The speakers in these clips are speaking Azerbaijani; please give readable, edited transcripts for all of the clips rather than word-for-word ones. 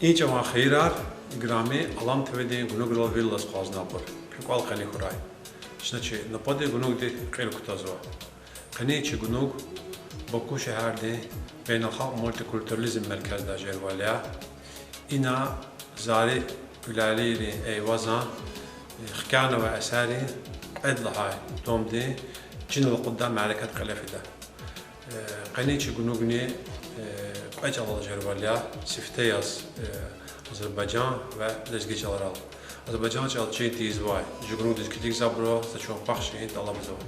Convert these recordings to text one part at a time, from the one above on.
Inca خيرار گرامی علام تودی گنوگرال ویلاس قازنابر پیقال قنی خورای شنچی نپادی گنوگ دی قیل کتازوا قنی چی گنوگ Bakü şəhərdi Beynəlxalq Multikulturalizm Mərkəzdə Jervalya İna Zari Gülaliri Eyvazan خكانا وأساري عدلها دومدي جن القدام معركة قلافدة قنيتش قنوغني قاجال جرباليا سفتياس Azərbaycan və Lezgicalar. Azərbaycan çalçı dizvay, jugnu dizkitik zabro, saçon paxşin dalabzov.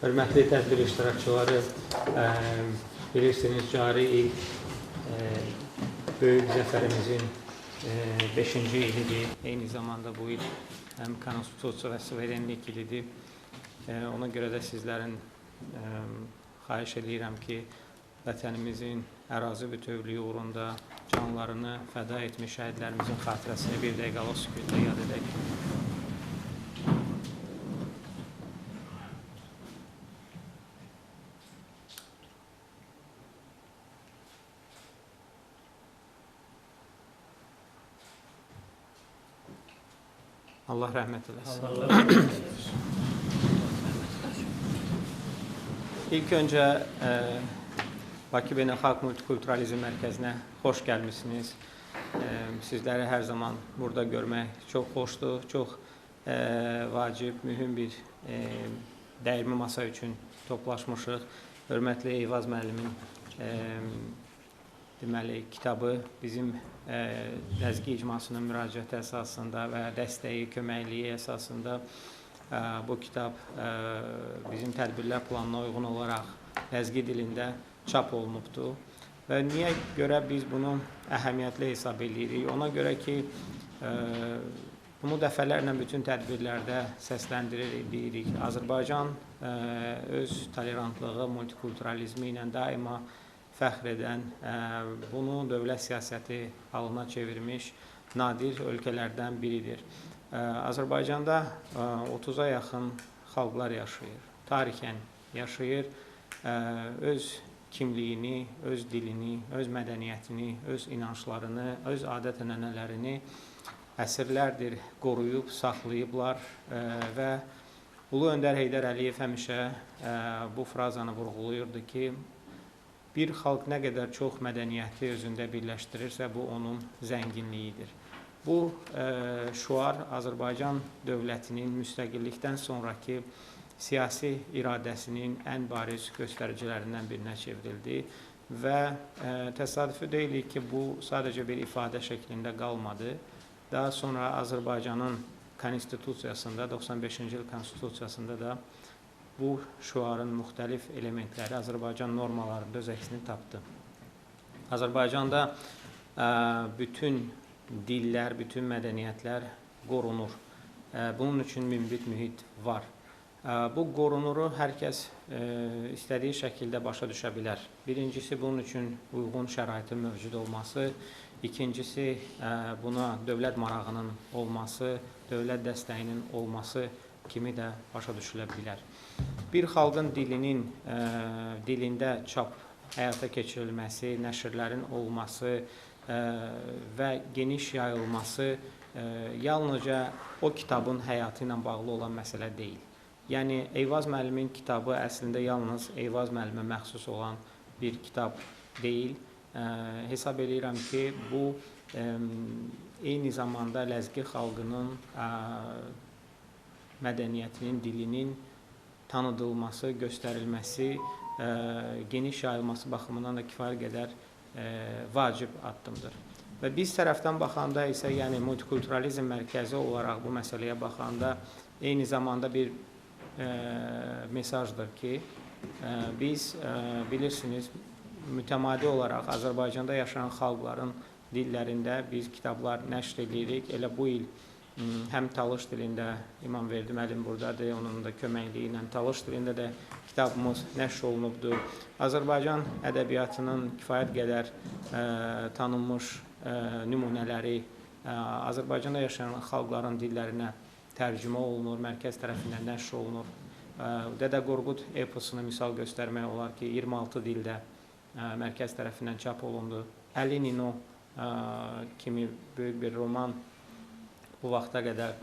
Hörmətli tədbir iştirakçıları, bilirsiniz, cari il böyük zəfərimizin 5-ci ilidir. Eyni zamanda bu il həm konstitusiya və suverenlik ilidir. Ona görə də sizlərin xahiş edirəm ki, vətənimizin ərazi bütövlüyü uğrunda canlarını fəda etmiş şəhidlərimizin xatirəsini bir dəqiqəlik sükutla yad edək. Allah rəhmət eləsin. Allah rəhmət eləsin. İlk öncə Bakı Beynəlxalq Multikulturalizm Mərkəzinə xoş gəlmişsiniz. Sizləri hər zaman burada görmək çox xoşdur, çox vacib, mühüm bir dəyirmi masa üçün toplaşmışıq. Hörmətli Eyvaz müəllimin deməli, kitabı bizim Ləzgi icmasının müraciəti əsasında və dəstəyi, köməkliyi əsasında Bu kitab bizim tədbirlər planına uyğun olaraq ləzgi dilində çap olunubdur. Və niyə görə biz bunu əhəmiyyətli hesab edirik? Ona görə ki, bunu dəfələrlə bütün tədbirlərdə səsləndiririk, deyirik. Azərbaycan öz tolerantlığı, multikulturalizmi ilə daima fəxr edən, bunu dövlət siyasəti halına çevirmiş nadir ölkələrdən biridir. Azərbaycanda 30-a yaxın xalqlar yaşayır, tarixən yaşayır, öz kimliyini, öz dilini, öz mədəniyyətini, öz inanclarını, öz adət-ənənələrini əsrlərdir qoruyub, saxlayıblar və Ulu Öndər Heydər Əliyev həmişə bu frazanı vurğulayırdı ki, bir xalq nə qədər çox mədəniyyəti özündə birləşdirirsə, bu onun zənginliyidir. Bu şüar Azərbaycan dövlətinin müstəqillikdən sonraki siyasi iradəsinin ən bariz göstəricilərindən birinə çevrildi və təsadüfi deyilik ki, bu sadəcə bir ifadə şəklində qalmadı. Daha sonra Azərbaycanın konstitusiyasında, 95-ci il konstitusiyasında da bu şüarın müxtəlif elementləri Azərbaycan normalarında öz əksini tapdı. Azərbaycanda bütün dillər, bütün mədəniyyətlər qorunur. Bunun üçün münbit mühit var. Bu qorunuru hər kəs istədiyi şəkildə başa düşə bilər. Birincisi, bunun üçün uyğun şəraitin mövcud olması. İkincisi, buna dövlət marağının olması, dövlət dəstəyinin olması kimi də başa düşülə bilər. Bir xalqın dilinin dilində çap həyata keçirilməsi, nəşrlərin olması və geniş yayılması yalnızca o kitabın həyatı ilə bağlı olan məsələ deyil. Yəni, Eyvaz müəllimin kitabı əslində yalnız Eyvaz müəllimə məxsus olan bir kitab deyil. Hesab edirəm ki, bu eyni zamanda ləzgi xalqının mədəniyyətinin, dilinin tanıdılması, göstərilməsi, geniş yayılması baxımından da kifayət qədər vacib addımdır. Və biz tərəfdən baxanda isə, yəni multikulturalizm mərkəzi olaraq bu məsələyə baxanda eyni zamanda bir mesajdır ki, biz bilirsiniz, mütəmadi olaraq Azərbaycanda yaşayan xalqların dillərində biz kitablar nəşr edirik. Elə bu il həm Talış dilində, İmamverdi müəllim buradadır, onun da köməkliyi ilə Talış dilində də kitabımız nəşr olunubdur. Azərbaycan ədəbiyyatının kifayət qədər tanınmış nümunələri Azərbaycanda yaşayan xalqların dillərinə tərcümə olunur, mərkəz tərəfindən nəşr olunur. Dədə Qorqud eposunu misal göstərmək olar ki, 26 dildə mərkəz tərəfindən çap olundu. Əli Nino kimi böyük bir roman bu vaxta qədər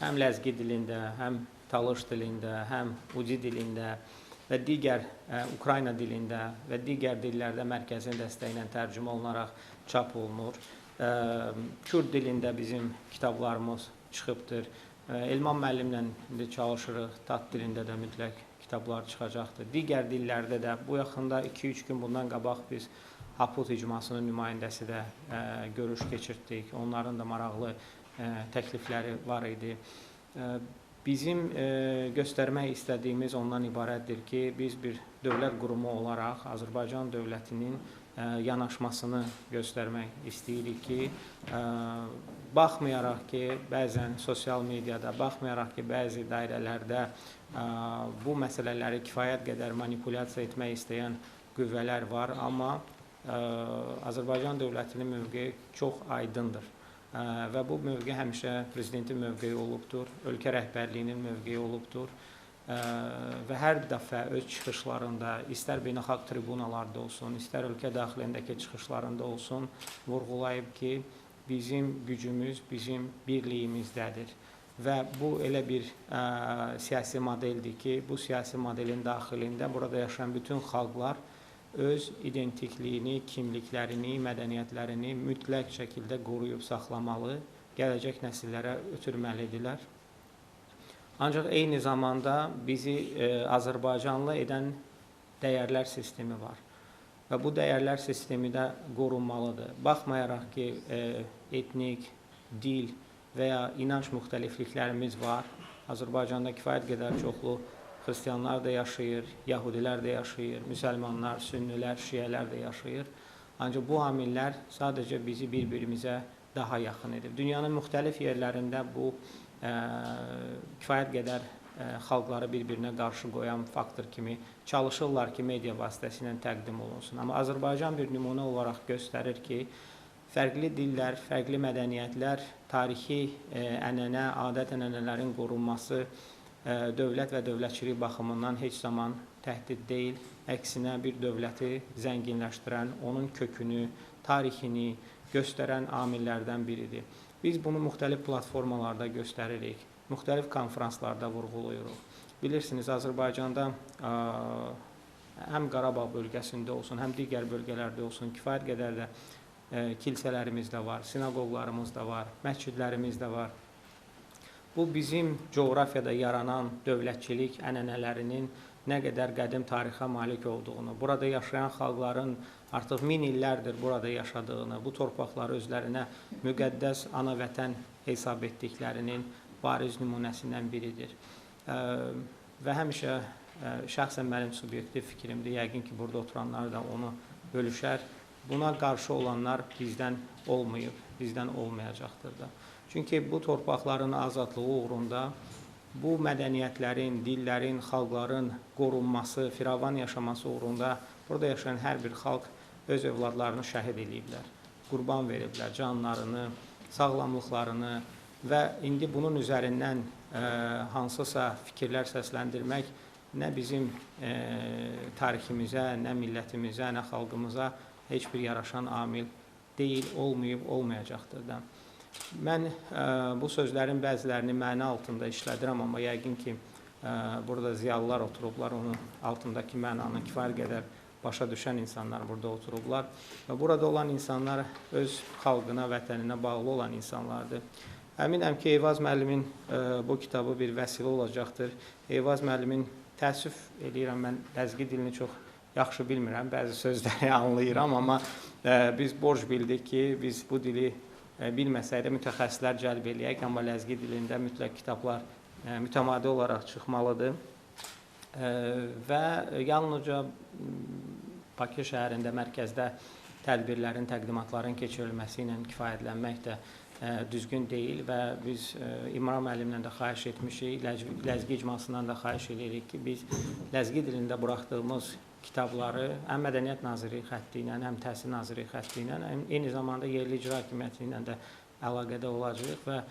həm ləzgi dilində, həm Talış dilində, həm Uci dilində və digər Ukrayna dilində və digər dillərdə mərkəzin dəstəyi ilə tərcümə olunaraq çap olunur. Kürd dilində bizim kitablarımız çıxıbdır. Elman müəllimlə indi çalışırıq, tat dilində də mütləq kitablar çıxacaqdır. Digər dillərdə də bu yaxında 2-3 gün bundan qabaq biz Haput icmasının nümayəndəsi də görüş keçirtdik. Onların da maraqlı təklifləri var idi. Bizim göstərmək istədiyimiz ondan ibarətdir ki, biz bir dövlət qurumu olaraq Azərbaycan dövlətinin yanaşmasını göstərmək istəyirik ki, baxmayaraq ki, bəzən sosial mediada, baxmayaraq ki, bəzi dairələrdə bu məsələləri kifayət qədər manipulyasiya etmək istəyən qüvvələr var, amma Azərbaycan dövlətinin mövqeyi çox aydındır. Və bu mövqe həmişə prezidentin mövqeyi olubdur, ölkə rəhbərliyinin mövqeyi olubdur və hər dəfə öz çıxışlarında, istər beynəlxalq tribunalarda olsun, istər ölkə daxilindəki çıxışlarında olsun, vurğulayıb ki, bizim gücümüz bizim birliyimizdədir. Və bu elə bir siyasi modeldir ki, bu siyasi modelin daxilində burada yaşayan bütün xalqlar öz identikliyini, kimliklərini, mədəniyyətlərini mütləq şəkildə qoruyub saxlamalı, gələcək nəsillərə ötürməlidirlər. Ancaq eyni zamanda bizi Azərbaycanlı edən dəyərlər sistemi var və bu dəyərlər sistemi də qorunmalıdır. Baxmayaraq ki, etnik, dil və ya inanc müxtəlifliklərimiz var, Azərbaycanda kifayət qədər çoxlu xristianlar da yaşayır, yahudilər də yaşayır, müsəlmanlar, sünnilər, şiələr də yaşayır. Ancaq bu amillər sadəcə bizi bir-birimizə daha yaxın edib. Dünyanın müxtəlif yerlərində bu kifayət qədər xalqları bir-birinə qarşı qoyan faktor kimi çalışırlar ki, media vasitəsilə təqdim olunsun. Amma Azərbaycan bir nümunə olaraq göstərir ki, fərqli dillər, fərqli mədəniyyətlər, tarixi ənənə, adət-ənənələrin qorunması dövlət və dövlətçilik baxımından heç zaman təhdid deyil. Əksinə bir dövləti zənginləşdirən, onun kökünü, tarixini göstərən amillərdən biridir. Biz bunu müxtəlif platformalarda göstəririk, müxtəlif konfranslarda vurğuluyuruq. Bilirsiniz, Azərbaycanda həm Qarabağ bölgəsində olsun, həm digər bölgələrdə olsun, kifayət qədər də kilsələrimiz də var, sinaqoqlarımız da var, məscidlərimiz də var. Bu, bizim coğrafiyada yaranan dövlətçilik ənənələrinin nə qədər qədim tarixə malik olduğunu, burada yaşayan xalqların artıq min illərdir burada yaşadığını, bu torpaqları özlərinə müqəddəs ana vətən hesab etdiklərinin bariz nümunəsindən biridir. Və həmişə şəxsən mənim subyektiv fikrimdir, yəqin ki, burada oturanlar da onu bölüşər. Buna qarşı olanlar bizdən olmayıb, bizdən olmayacaqdır da. Çünki bu torpaqların azadlığı uğrunda bu mədəniyyətlərin, dillərin, xalqların qorunması, firavan yaşaması uğrunda burada yaşayan hər bir xalq öz övladlarını şəhid eləyiblər, qurban veriblər, canlarını, sağlamlıqlarını və indi bunun üzərindən hansısa fikirlər səsləndirmək nə bizim tariximizə, nə millətimizə, nə xalqımıza heç bir yaraşan amil deyil, olmayıb, olmayacaqdır da. Mən bu sözlərin bəzilərini məna altında işlədirəm, amma yəqin ki, burada ziyalılar oturublar, onun altındakı mənanı kifayət qədər başa düşən insanlar burada oturublar. Və burada olan insanlar öz xalqına, vətəninə bağlı olan insanlardır. Əminəm ki, Eyvaz müəllimin bu kitabı bir vəsilə olacaqdır. Eyvaz müəllimin, təəssüf eləyirəm, mən ləzgi dilini çox yaxşı bilmirəm, bəzi sözləri anlayıram, amma biz borc bildik ki, biz bu dili bilməsək də mütəxəssislər cəlb eləyək, amma ləzgi dilində mütləq kitablar mütəmadi olaraq çıxmalıdır. Və yalnızca Bakı şəhərində, mərkəzdə tədbirlərin, təqdimatların keçirilməsi ilə kifayətlənmək də düzgün deyil və biz İmran müəllimlə də xahiş etmişik, ləzgi icmasından da xahiş edirik ki, biz ləzgi dilində buraxdığımız kitabları həm Mədəniyyət Nazirliyi xətti ilə, həm Təhsil Nazirliyi xətti ilə, eyni zamanda yerli icra hakimiyyəti ilə də əlaqədə olacağıq və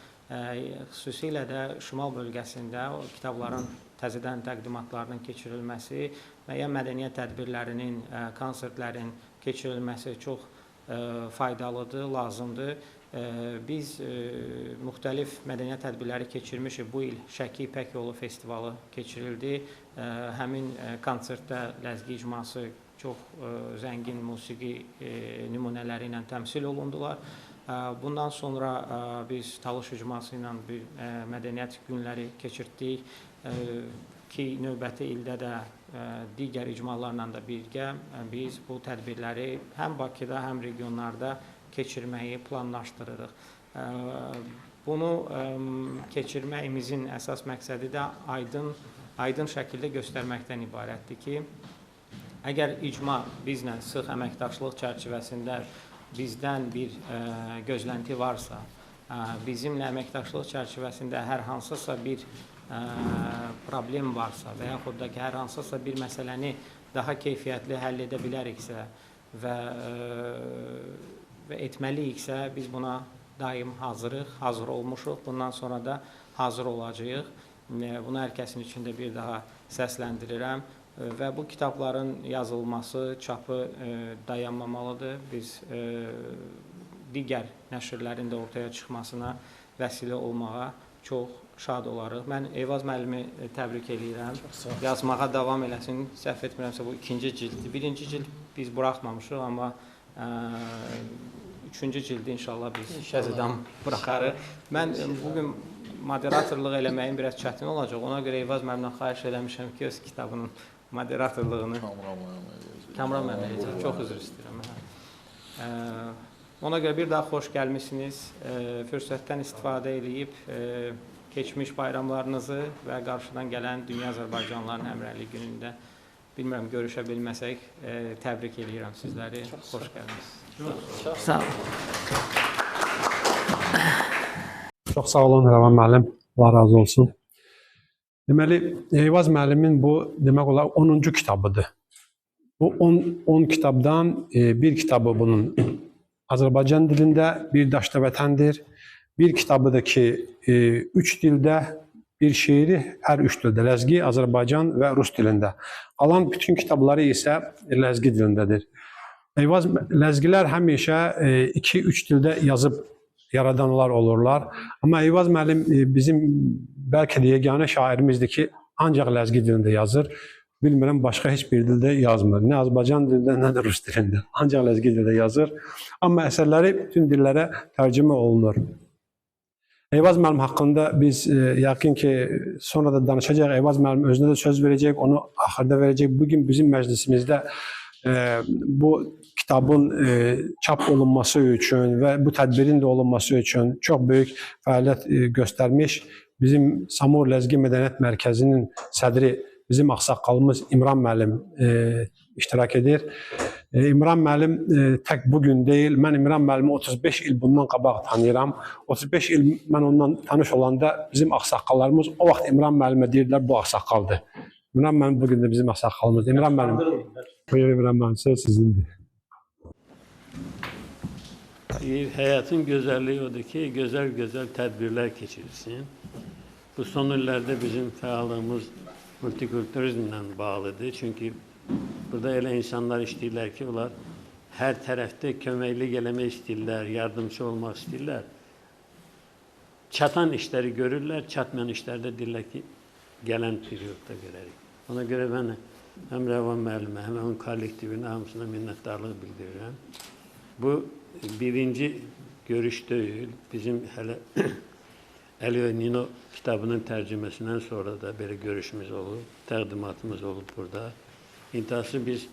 xüsusilə də şimal bölgəsində o kitabların təzədən təqdimatlarının keçirilməsi və ya mədəniyyət tədbirlərinin, konsertlərin keçirilməsi çox faydalıdır, lazımdır. Biz müxtəlif mədəniyyət tədbirləri keçirmişik. Bu il Şəki İpək Yolu Festivalı keçirildi. Həmin konsertdə ləzgi icması çox zəngin musiqi nümunələri ilə təmsil olundular. Bundan sonra biz Talış icması ilə bir mədəniyyət günləri keçirtdik ki, növbəti ildə də digər icmalarla da birgə biz bu tədbirləri həm Bakıda, həm regionlarda keçirməyi planlaşdırırıq. Bunu keçirməyimizin əsas məqsədi də aydın şəkildə göstərməkdən ibarətdir ki, əgər icma bizlə sıx əməkdaşlıq çərçivəsində bizdən bir gözlənti varsa, bizimlə əməkdaşlıq çərçivəsində hər hansısa bir problem varsa və yaxud da ki, hər hansısa bir məsələni daha keyfiyyətli həll edə biləriksə və etməliyiksə, biz buna daim hazırıq, hazır olmuşuq. Bundan sonra da hazır olacağıq. Bunu hər kəsin içində bir daha səsləndirirəm. Və bu kitabların yazılması, çapı dayanmamalıdır. Biz digər nəşrlərin də ortaya çıxmasına vəsilə olmağa çox şad olarıq. Mən Eyvaz müəllimi təbrik eləyirəm. Yazmağa davam eləsin. Səhv etmirəmsə bu ikinci cilddir. Birinci cild biz buraxmamışıq, amma üçüncü cildi inşallah biz təzədən buraxarıq. Mən bugün moderatorluq eləməyim biraz çətin olacaq. Ona görə Eyvaz müəllimdən xahiş eləmişəm ki, öz kitabının moderatorluğunu Kamran müəllim eləyəcək. Çox üzr istəyirəm. Ona görə bir daha xoş gəlmişsiniz. Fürsətdən istifadə eləyib Keçmiş bayramlarınızı və qarşıdan gələn Dünya Azərbaycanlıların Həmrəylik günündə bilmirəm görüşə bilməsək, təbrik eləyirəm sizləri. Xoş gəldiniz. Çox sağ olun. Çox sağ olun Rəvan müəllim. Allah razı olsun. Deməli, Eyvaz müəllimin bu demək olar 10-cu kitabıdır. Bu 10 kitabdan bir kitabı bunun Azərbaycan dilində Bir Daşda Vətəndir. Bir kitabıdır ki, 3 dildə bir şeiri hər 3 dildə, Ləzgi, Azərbaycan və Rus dilində. Qalan bütün kitabları isə Ləzgi dilindədir. Eyvaz Ləzgilər həmişə 2-3 dildə yazıb yaradanlar olurlar. Amma Eyvaz müəllim bizim bəlkə də yeganə şairimizdir ki, ancaq Ləzgi dilində yazır. Bilmirəm, başqa heç bir dildə yazmır. Nə Azərbaycan dilində, nə də Rus dilində. Ancaq Ləzgi dilində yazır. Amma əsərləri bütün dillərə tərcümə olunur. Eyvaz müəllim haqqında biz yəqin ki, sonra da danışacaq. Eyvaz müəllim özünə də söz verəcək, onu axırda verəcək. Bugün bizim məclisimizdə bu kitabın çap olunması üçün və bu tədbirin də olunması üçün çox böyük fəaliyyət göstərmiş bizim Samur Ləzgi Mədəniyyət Mərkəzinin sədri bizim ağsaqqalımız İmran müəllim iştirak edir. İmran müəllim tək bugün deyil, mən İmran müəllimi 35 il bundan qabaq tanıyıram. 35 il mən ondan tanış olanda bizim ağsaqqallarımız o vaxt İmran müəllimə deyirdilər, bu ağsaqqaldır. İmran müəllim bugün də bizim ağsaqqalımızdır. İmran müəllim, buyur İmran müəllim, söz sizindir. Həyatın gözəlliyi odur ki, gözəl-gözəl tədbirlər keçirilsin. Bu son illərdə bizim fəallığımız multikulturizmlə bağlıdır. Çünki burada elə insanlar işləyirlər ki, onlar hər tərəfdə köməklik eləmək istəyirlər, yardımcı olmaq istəyirlər. Çatan işləri görürlər, çatmayan işlərdə deyirlər ki, gələn periodda görərik. Ona görə mən həm Rəvan müəllimə, həm onun kollektivinə hamısına minnətdarlıq bildirirəm. Bu birinci görüş deyil. Bizim hələ Əlio Nino kitabının tərcüməsindən sonra da belə görüşümüz olub, təqdimatımız olub burada. İntihası biz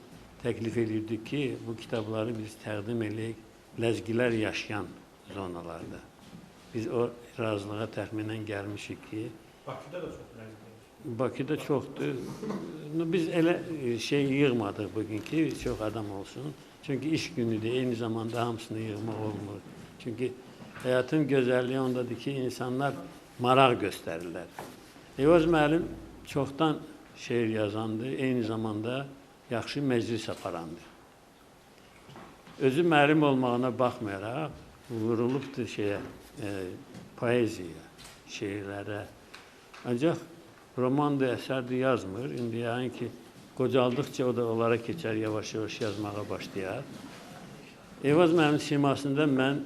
təklif edirdik ki, bu kitabları biz təqdim eləyək ləzgilər yaşayan zonalarda. Biz o razılığa təxminən gəlmişik ki... Bakıda da çox ləzgi. Bakıda çoxdur. Biz elə şey yığmadıq bugün ki, çox adam olsun. Çünki iş günüdür, eyni zamanda hamısını yığmaq olmur. Çünki həyatın gözəlliyi ondadır ki, insanlar maraq göstərirlər. Eyvaz müəllim çoxdan şeir yazandı, eyni zamanda yaxşı məclis aparandı. Özü müəllim olmağına baxmayaraq vurulubdur şeyə, poeziyaya, şeirlərə. Ancaq romandır, əsərdir yazmır. İndi yəni ki, qocaldıqca o da onlara keçər, yavaş-yavaş yazmağa başlayar. Eyvaz müəllimin simasında mən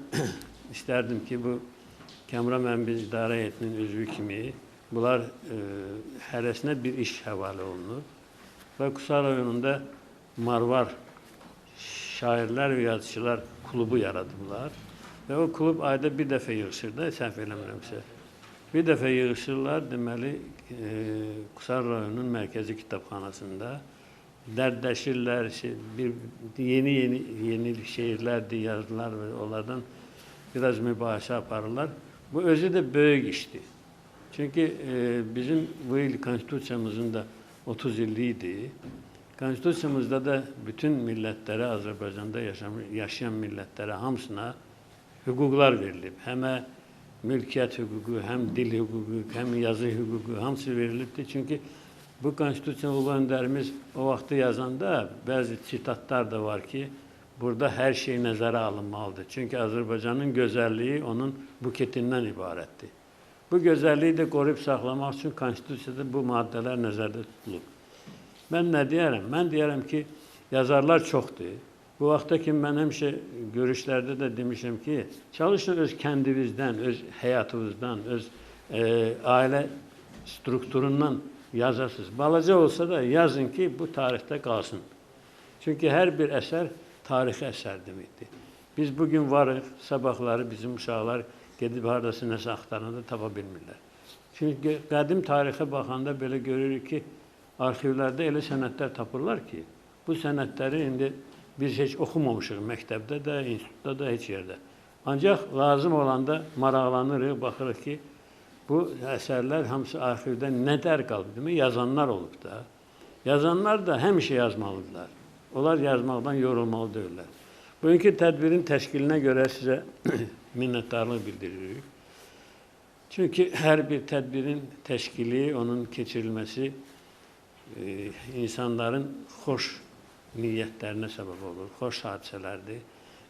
istərdim ki, bu Kamran müəllim biz idarə heyətinin üzvü kimi bunlar hərəsinə bir iş həvalə olunur. Və Qusar rayonunda Marvar şairlər və yazıçılar klubu yaradıblar. Və o klub ayda bir dəfə yığışır da, səhv eləmirəmsə. Bir dəfə yığışırlar, deməli, Qusar rayonunun mərkəzi kitabxanasında dərdləşirlər, yeni şeirlərdir, yazdılar və onlardan biraz mübahisə aparırlar. Bu özü də böyük işdir. Çünki bizim bu il Konstitusiyamızın da 30 illiyi idi. Konstitusiyamızda da bütün millətlərə, Azərbaycanda yaşayan millətlərə hamısına hüquqlar verilib. Həmə mülkiyyət hüququ, həm dil hüququ, həm yazı hüququ, hamısı verilibdir. Çünki bu Konstitusiya ulu öndərimiz o vaxtı yazanda bəzi sitatlar da var ki, burada hər şey nəzərə alınmalıdır. Çünki Azərbaycanın gözəlliyi onun buketindən ibarətdir. Bu gözəlliyi də qoruyub saxlamaq üçün Konstitusiyada bu maddələr nəzərdə tutulub. Mən nə deyərəm? Mən deyərəm ki, yazarlar çoxdur. Bu vaxta kimi mən həmişə görüşlərdə də demişəm ki, çalışın öz kəndinizdən, öz həyatınızdan, öz ailə strukturundan yazasınız. Balaca olsa da yazın ki, bu tarixdə qalsın. Çünki hər bir əsər tarixi əsər deməkdir. Biz bugün varıq, sabahları bizim uşaqlar gedib haradasa nəsə axtaranda tapa bilmirlər. Çünki qədim tarixə baxanda belə görürük ki, arxivlərdə elə sənədlər tapırlar ki, bu sənədləri indi biz heç oxumamışıq məktəbdə də, institutda da, heç yerdə. Ancaq lazım olanda maraqlanırıq, baxırıq ki, Bu əsərlər hamısı arxivdə nə dər qalıb, demək, yazanlar olub da. Yazanlar da həmişə yazmalıdırlar. Onlar yazmaqdan yorulmalı deyirlər. Bugünkü tədbirin təşkilinə görə sizə minnətdarlıq bildiririk. Çünki hər bir tədbirin təşkili, onun keçirilməsi insanların xoş niyyətlərinə səbəb olur, xoş hadisələrdir.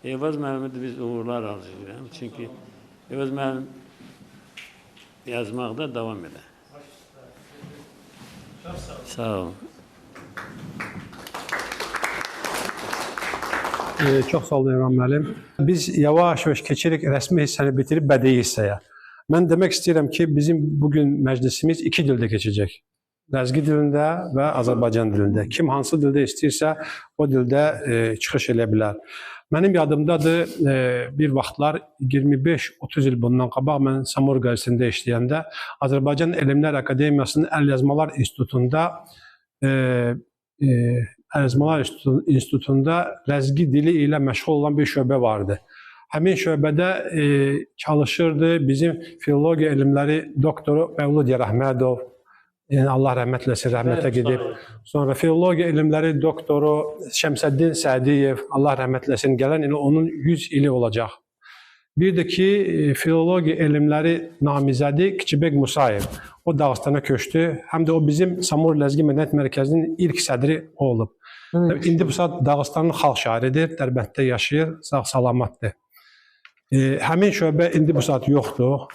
Eyvaz müəllimi də biz uğurlar arzu edirəm. Çünki Eyvaz müəllim yazmaqda davam edir. Sağ olun. Çox sağ olun Eyvaz müəllim. Biz yavaş-yavaş keçirik rəsmi hissəni bitirib bədii hissəyə. Mən demək istəyirəm ki, bizim bugün məclisimiz iki dildə keçəcək. Ləzgi dilində və Azərbaycan dilində. Kim hansı dildə istəyirsə, o dildə çıxış eləyə bilər. Mənim yadımdadır, bir vaxtlar 25-30 il bundan qabaq mən Samur qəzetində işləyəndə Azərbaycan Elmlər Akademiyasının Əlyazmalar İnstitutunda Əlyazmalar İnstitutunda ləzgi dili ilə məşğul olan bir şöbə vardı. Həmin şöbədə çalışırdı bizim filologiya elmləri doktoru Məvlud Yarəhmədov, yəni Allah rəhmət eləsin, rəhmətə gedib. Sonra filologiya elmləri doktoru Şəmsəddin Sədiyev, Allah rəhmət eləsin, gələn il onun 100 ili olacaq. Bir də ki, filologiya elmləri namizədi Kiçibek Musayev. O Dağıstana köçdü. Həm də o bizim Samur Ləzgi Mədəniyyət Mərkəzinin ilk sədri olub. İndi bu saat Dağıstanın xalq şairidir, Dərbənddə yaşayır, sağ salamatdır. Həmin şöbə indi bu saat yoxdur.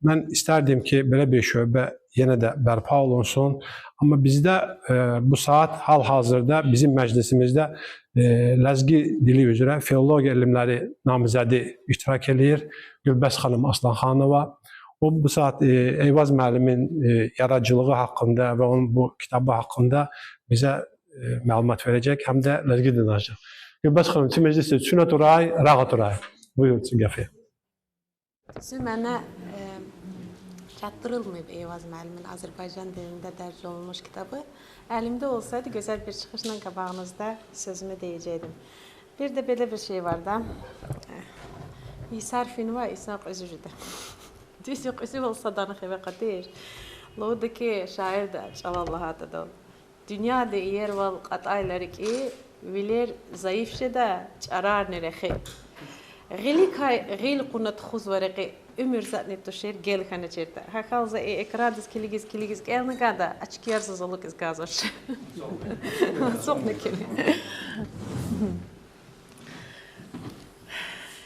Mən istərdim ki, belə bir şöbə yenə də bərpa olunsun. Amma bizdə bu saat hal-hazırda bizim məclisimizdə ləzgi dili üzrə filologiya elmləri namizədi iştirak eləyir. Gülbəz xanım Aslanxanova. O bu saat Eyvaz müəllimin yaradıcılığı haqqında və onun bu kitabı haqqında bizə məlumat verəcək, həm də ləzgi dilini danışacaq. Gülbəz xanım, sizin məclisdə Çünə Turay, Rağa Turay. Buyur, Qəfiyə. Düzü mənə çatdırılmayıb Eyvaz müəllimin Azərbaycan dilində dərc olunmuş kitabı. Əlimdə olsaydı gözəl bir çıxışla qabağınızda sözümü deyəcəkdim. Bir də belə bir şey var da. İsar finva İsaq özücüdür. Düz yox, özü olsa danıq evə qadir. Lodu ki, şair də çalallaha da. Dünya de yerval qatayları ki, viler zayıfşe da çarar nerexi. غيلي غيل قنت خوز ورقي ömür zatni tuşer gel xana çerta. Hakalza ekradız kiligiz kiligiz gelne gada açık yersız oluk iz gazoş. Soqne kili.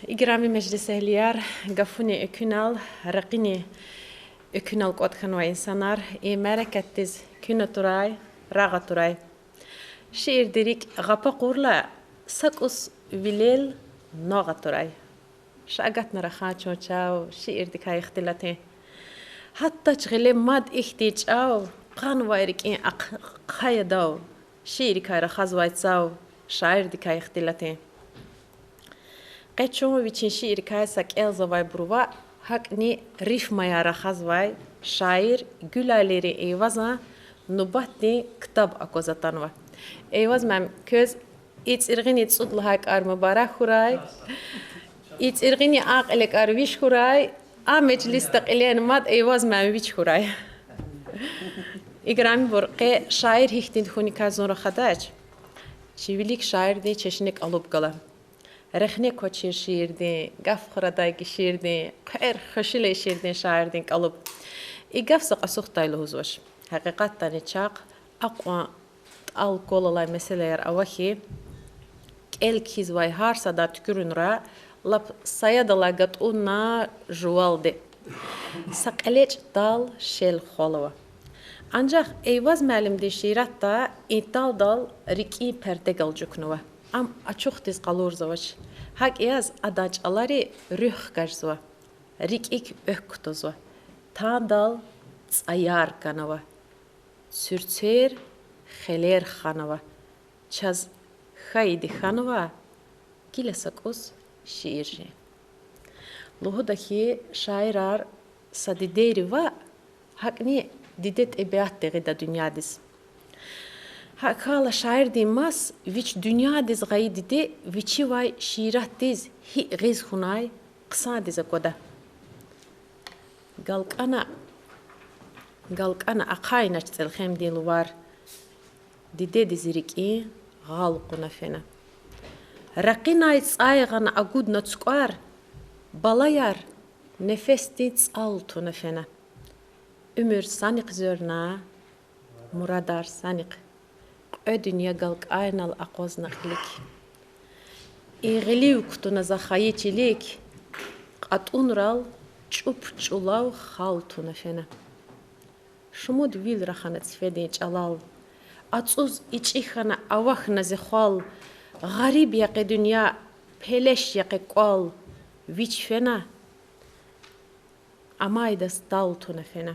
İgrami meclis ehliyar gafuni ökünal raqini ökünal qotxan va insanlar merakettiz küne turay rağa turay. Şiir derik gapa qurla sakus vilel noğa turay. شاقتنا رخاتشو تشاو شئر ديك اختلاتي حتى تغلي ماد اختيج او قان وايرك ان اق قايداو شئر كاي رخاز وايتساو شاعر ديك اختلاتي قيتشو ويتشين شئر كاي ساك الزا واي بروا هاكني ريف مايا رخاز واي شاعر گلاليري ايوازا نوباتني كتاب اكوزاتانوا ايواز مام كوز اتسرغيني تصدلهاك ار مبارك خوراي ицӏиргӏини ақӏилекӏар вишхурай, а меҷлиста қилен мад Eyvaz müəllim вичхурай. Играми борқе шаир ҳихтин хуни казонро хадач. Чивилик шаирди чешник алубгала. Рехне кочир шиирди, гаф хырадайги шиирди, қэр хышиле шиирдин шаирдин алуб. И гаф сақасух тайлы хузваш. Ҳақиқаттани чақ ақва ал колалай меселеер авахи кел киз вай ҳар сада тükürünра лап саядала гатуна жуалди. Сақалеч дал шел холова. Ancaq Eyvaz müəllimdi şiiratda intal dal riki perde galcuknuva. Am açuq tiz qalurzovaç. Hak iyaz adaç alari rüh gajzova. Rikik ökkutozva. Ta dal tsayar kanava. Sürtser xeler xanava. Çaz xaydi xanava. Gilesakos şiirci. Luhudaki şairar sadideri va hakni didet ebiat değida dünyadiz. Hakala şair dimas viç dünyadiz gayi dide viçi vay şiirat diz hi giz hunay kısa dize koda. Galqana galqana aqaynaç tselxem dilvar didedi ziriki ğalquna fena. Raqinay tsayğana agudna tsqar balayar nefesti tsaltuna fena. Ömür saniq zörna muradar saniq. Qo dünya galqaynal aqoznaqlik. İğliv kutuna zaxayiçilik qat'unral ç'up ç'ulav xaltuna fena. Şumud vil raxana tsfedin ç'alal. Ats'uz iç'ixana avaxna zexal. Ğarib yaqe dünya peleş yaqe qal. Viç fena. Amaydas daltuna fena.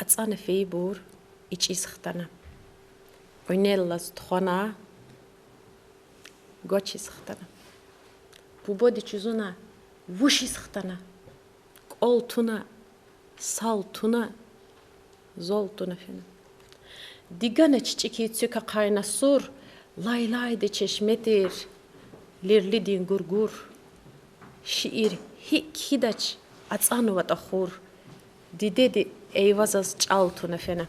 Ats'ana feybur iç'isxtana. Oynellas txona goçisxtana. Bubodi çuzuna vuşisxtana. Qoltuna saltuna zoltuna fena. Digana çiçeki tsüka qaynasur lay lay de çeşmetir. Lirli din gurgur. Şiir hik hidaç atsanu vataxur. Didedi eyvazaz çaltuna fena.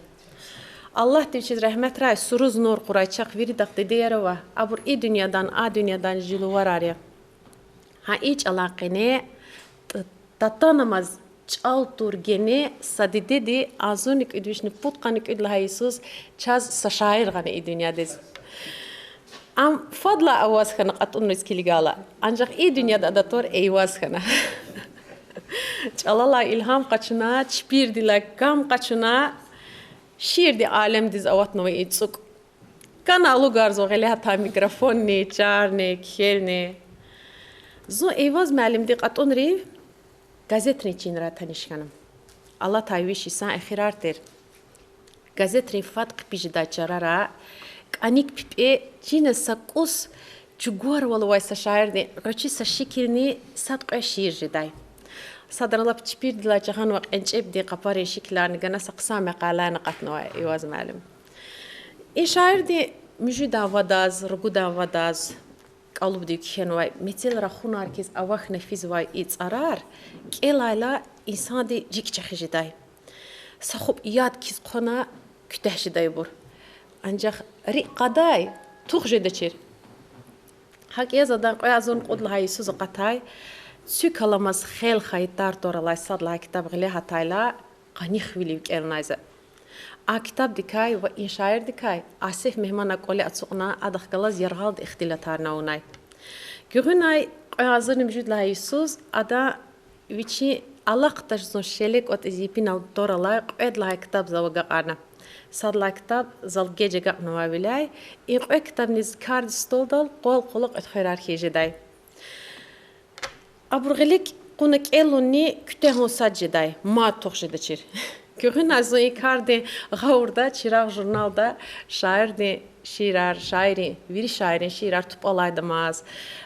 Allah divçiz rəhmət ray suruz nur qurayçaq viridaq dediyərova abur i dünyadan a dünyadan jiluvar arya. Ha iç alaqene tatanamaz çaltur gene sadidedi azunik üdvişni putqanik üdlaha Yesus çaz saşair gane i dünyadız. Am fadla avaz xana qatun iskiligala. Ancaq i dünyada da tor eyvaz xana. Çalala ilham qaçına, çpir dila gam qaçına. Şiirdi alem diz avatnova itsuk. Kanalu garzo gele hata mikrofonni, çarni, khelni. Zo eyvaz müəllimdi qatun riv gazetrin çinra tanışkanım. Allah tayviş isan exirarter. Gazetrin fatq pijda çarara qanik pipe cina saqus cuguar walwaysa şairdi. Roçisa şikirni satq şiir day. Sadralap çpir dila jahan waq ençebdi qapari şiklarni gana saqsa meqalani qatnova eyvaz müəllim. İ şairdi müjida vadaz, ruguda vadaz. Qalubdi khenvay metel raxunar kez avax nefiz vay itsarar kelayla insandi jikçaxijiday. Saxub yad kiz qona kütəhjiday bur. Ancaq riqaday tuxjidaçir. Haq yazadan qoyazun qudla Yesus qatay tsükalamaz xel xaytar toralay sadla kitab ğile hatayla qanix viliv kelnayza. A kitab dikay va inşair dikay asif mehmana qoli atsuqna adaxgalaz yarğald ixtilatarna unay. Güğünay qoyazun mjudla Yesus ada viçi Allah qtaşzon şelek ot izipinal toralay qoedla kitab zavagaqarna. Sadla kitab zal gece qaqnova vilay in qoy kitab niz kard stoldal qol qoloq ot xirarxijiday. Aburğilik quna kelunni kütehon sadjiday ma toxjidaçir. Güğün azun ikardi ğaurda çiraq jurnalda şairdi şirar şairi viri şairin şirar tupalaydımaz.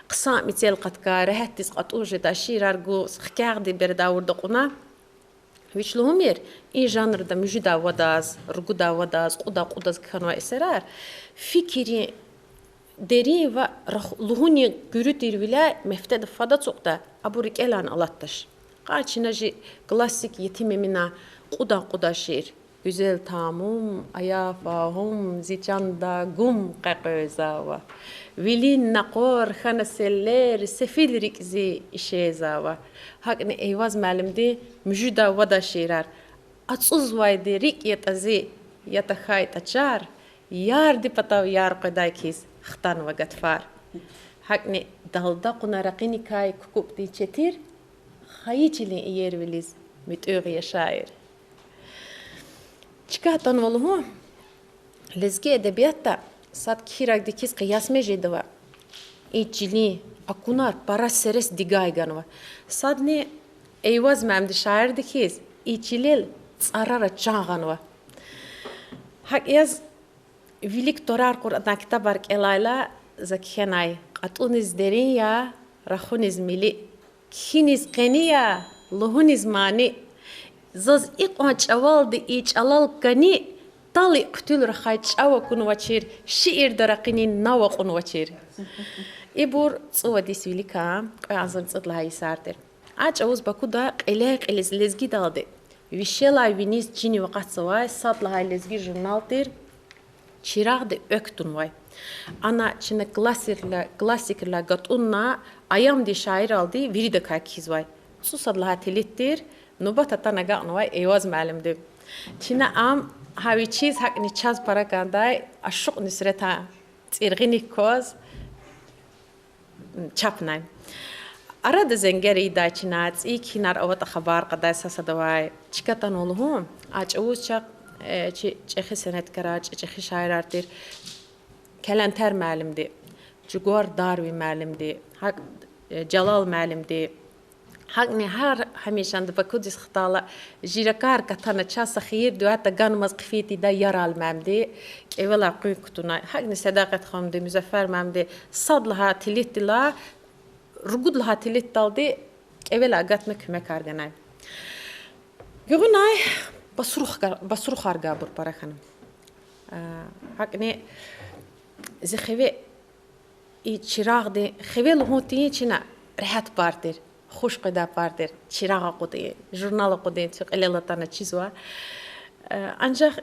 Qısa mitel qatka rəhət qatujida şirar gu xkağdi berda urda quna. Viçluhumir in janrda müjida vadaz, ruguda vadaz, quda qudaz kanva eserar. Fikri deri va luhuni gürütir vila mefted fada çoqda aburik elan alattaş. Qaçinaji klassik yetimimina quda quda şiir. Güzel tamum ayafahum zicanda gum qaqözava. Vilin naqor xanaseller sefil rikzi işezava. Haqni eyvaz müəllimdi müjida vada şiirar. Atsuz vaydi rik yetazi yataxay taçar. Yardi patav yar qodaykiz xtan va gatfar. Haqni dalda qunaraqini kay kukupti çetir. Xayiçilin iyerviliz mitüğiye şair. Çıkatan olumu lezgi edebiyatta sat kirak dikiz qiyas mejedova. İçili akunar para seres digayganova. Sadni eyvaz məmdi şair dikiz içilil tsarara çağanova. Hak yaz vilik torar Qur'an kitabar kelayla zakhenay qatuniz deriya raxuniz mili kiniz qeniya luhuniz mani. Zaz iqon çavaldı iç alal gani tali qtül raxay çava kunvaçir şiir daraqini nava qunvaçir. İbur tsuvadis vilika qoyazın tsudla isarter. Aç avuz Bakuda qele qeliz lezgi daldı. Vişela viniz cini vaqatsavay sadlahay lezgi jurnaldir. Çirağ de öktun vay. Ana çine klasikla gatunna ayam di şair aldı viri de kakiz vay. Susadlaha tilittir. Nubata tanaga vay Eyvaz müəllimdir. Çine am haviçiz hakni çaz parakanday aşuq nisreta tsirğini koz çapnay. Arada zengeri da çina tsikinar avat xabar qaday sasadavay. Çikatan olhum aç avuz çaq çexi sənətkara, çexi şair artir. Kələnter müəllimdir. Cugor Darvi müəllimdir. Hak Jalal müəllimdir. Hakni har həmişə də Bakudis xitala jirakar katana çasa xeyir duata ganmaz qifiti da yaral məmdi. Evela quyqtuna. Hakni sədaqət xamdi, Müzəffər məmdi. Sadlaha tilitdila, rugudlaha tilitdaldi. Evela gatna kömək arganay. Göğünay Basruх argabur paraxanım. Hakni zixevi i çirağ de xevel huti çina rahat partir, xoş qida partir, çirağa qudi, jurnal qudi, çıqelatana çizwa. Ancaq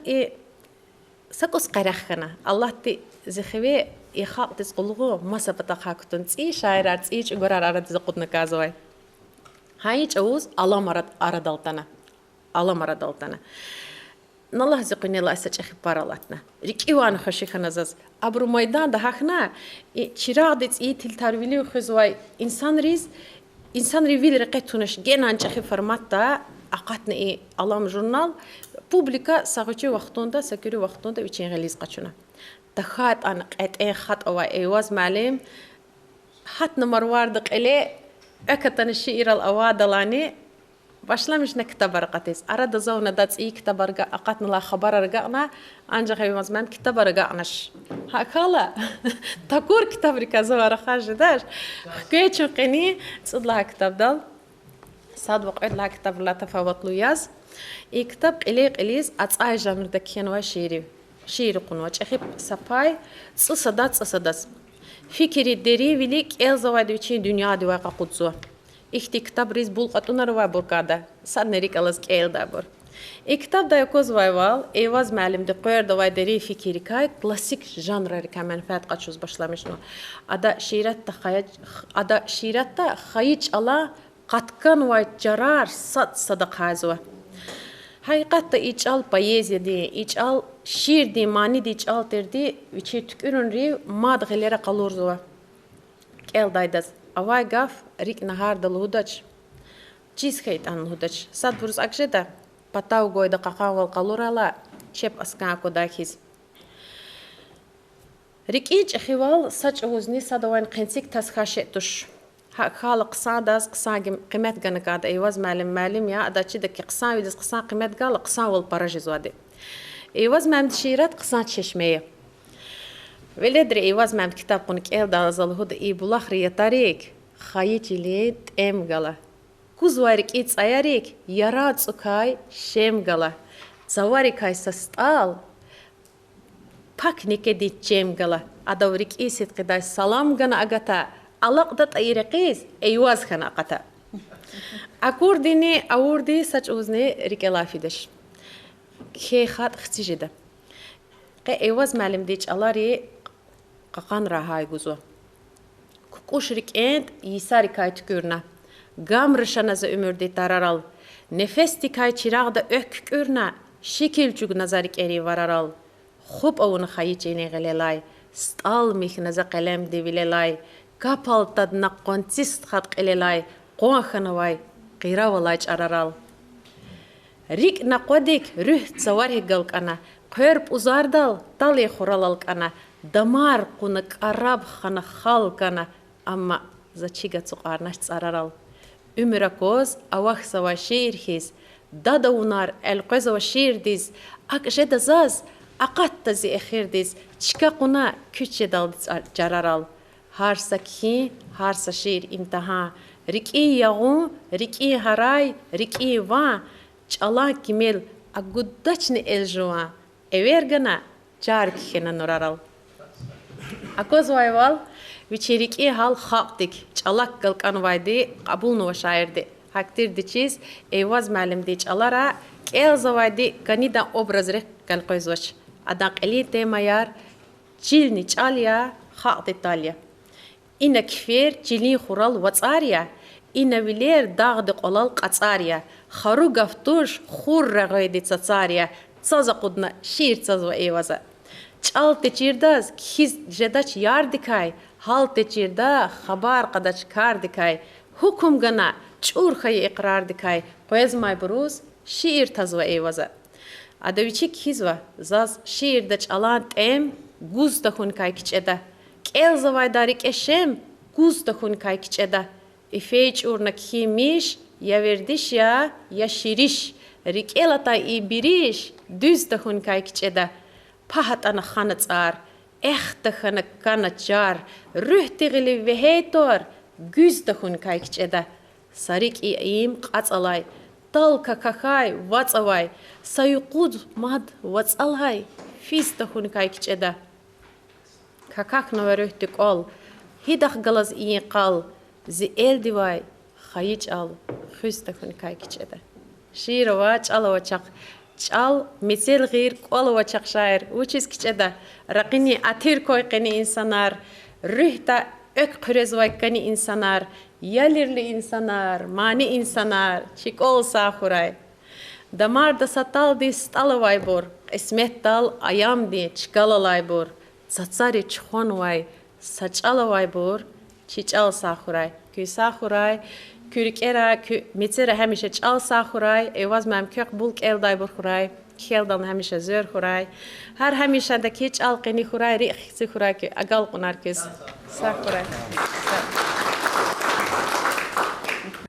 sakos qaraxana. Allah ti zixevi i xalq tizqulğu masabata xaqtun tsi şairar tsi çugorar arad zqudna kazvay. Hayç avuz alamarat aradaltana. Alamara daltana. Nallah ziqinela asaçexi paralatna. Riqiwan xoshixanazaz. Abru maydan da haxna çirağ dets i tiltarvili xuzvay insan riz insan rivil riqetunash genançexi formatda aqatna i alam jurnal publika sağıçı vaqtunda sakuri vaqtunda üçin qaçuna. Taxat an qet'e xat ava Eyvaz müəllim hat numar vardıq ele akatan şiir al avadalani Başlamış ne kitab arqatis. Arada zavna da tsi kitab arqa aqatna la xabar arqana ancaq Eyvaz müəllim kitab arqanaş. Hakala takur kitab rikaza var xarjdaş. Xkeçu qini tsudla kitabdal. Sad vaq'id la kitab la tafavatlu yaz. İ kitab qili qiliz atsay janrda kenva şiiri. Şiiri qunva çexib sapay tsada tsadas. Fikri deri vilik elzavadi dünya diva qudzu. İxti kitab riz bulqatunar va burqada. Sad nerik alaz kelda bur. İ kitab da yokoz vayval, Eyvaz müəllimdi qoyarda vay deri fikri kay klasik janrları ka mənfəət qaçuz başlamışno. Ada şiirətdə xayiç ala qatqan vay carar sad sadaqazva. Həqiqətdə içal poeziya di, içal şiir di, mani di, içal terdi, viçi tükürün ri mad ğelera qalurzova. Keldaydaz. Avay gaf rik nahar dalhudaç. Çiz xeytan hudaç. Sad buruz akjeda patav goyda qaqaval qalurala çep askan kodaxiz. Rikinç xival saç uzni sadavayn qensik tasxaşetuş. Xalq qısadaz qısa qiymet ganakada Eyvaz müəllim müəllim ya adaçı da ki qısa vidiz qısa qiymet gal qısa vol parajizvadi. Eyvaz müəllim şiirat qısa çeşmeye. Veledri Eyvaz müəllim kitab qunu kel dazalhud i bulaxri yatarik xayiçili temgala. Kuzvarik it ayarik yara tsukay şemgala. Zavarikay sastal paknike di cemgala. Adavrik isit qiday salam gana agata. Alaqda tayriqiz Eyvaz xana aqata. Akurdini awurdi saç uzni rikelafideş. Kexat xtijida. Qe Eyvaz müəllim diç alari qaqan rahay guzu. Kukuş rikent yisari kay tükürna. Gamrışanaza ömürdi tararal. Nefes dikay çirağda ökkürna. Şekil çug nazarik eri vararal. Xub avunu xayiçini ğelelay. Stal mihnaza qalem divilelay. Kapaltad naqqontist xat qelelay. Qoxanavay qiravalay çararal. Rik naqodik rüh tsavar galkana. Qörp uzardal tali xuralalkana. Damar qunaq arab xana xalkana. Amma zaçiga tsuqarnaş tsararal. Ümrakoz avaxsava şiirhiz. Dadaunar elqozava şiirdiz. Akjedazaz aqattazi exirdiz. Çikaquna küçedal cararal. Harsa ki, harsa şiir imtaha. Riki yağu, riki haray, riki va. Çala kimel aguddaçni eljua. Evergana carkixena nuraral. Akoz vayval viçeriki hal xalqdik. Çalak qalqan vaydi qabul nuva şairdi. Haktir diçiz Eyvaz müəllim diç alara Kelzavaydi ganida obraz rek galqoyzoç. Adan qeli temayar cilni çalya xaq detalya. İna kfer cilin xural vatsarya. İna viler dağdı qolal qatsarya. Xaru gaftuş xurra gaydi tsatsarya. Tsaza qudna şiir tsazva eyvaza. Çal teçirdaz kiz jedaç yardikay. Hal teçirda xabar qadaç kardikay. Hukum gana çurxayı iqrar dikay. Qoyazmay buruz şiir tazva eyvaza. Adaviçi kizva zaz şiirde çalan tem guz da hunkay kiçeda. Kelzavay darik eşem guz da hunkay kiçeda. İfeyç urna kimiş ya verdiş ya ya şiriş. Rikelata ibiriş düz da hunkay kiçeda. Pahat ana xanatsar ehta xana kanaçar rühtiğili veheytor güz da hunkay kiçeda. Sarik iim qatsalay. Talka kakay vatsavay. Sayuqud mad vatsalay. Fis da hunkay kiçeda. Kakak navarühtik ol. Hidax galaz iyin qal. Zi eldivay xayiç al. Xüz da hunkay kiçeda. Şiirova çalava çaq. Çal misel gir kolova çaq şair. Uçiz kiçeda. Raqini atir koyqini insanlar. Rühta ök qürezvaykani insanlar. Yalirli insanlar, mani insanlar, çik olsa xuray. Damar da satal di stalavay bor, qismet dal ayam di çikalalay bor, tsatsari çxonvay, saçalavay bor, çiçal saxuray. Küy saxuray, kürikera, kü mitsera həmişə çal saxuray, evaz mənim kök bulk elday bor xuray, keldan həmişə zör xuray. Hər həmişə də ki çal qini xuray, riqsi xuray ki agal qunar küs. Saxuray.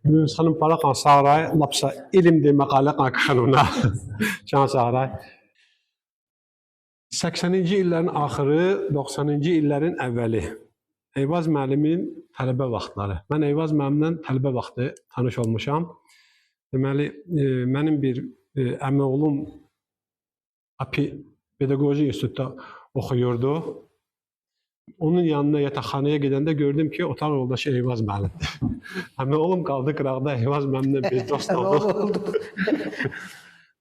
Gülüz xanım paraqan sağray, lapsa ilim de məqalə qanuna. Can sağray. 80-ci illərin axırı, 90-cı illərin əvvəli. Eyvaz müəllimin tələbə vaxtları. Mən Eyvaz müəllimlə tələbə vaxtı tanış olmuşam. Deməli, mənim bir əmioğlum API Pedaqoji İnstitutda oxuyurdu. Onun yanına yataqxanaya gedəndə gördüm ki, otaq yoldaşı Eyvaz müəllimdir. Əmioğlum qaldı qıraqda, Eyvaz müəllimlə biz dost olduq.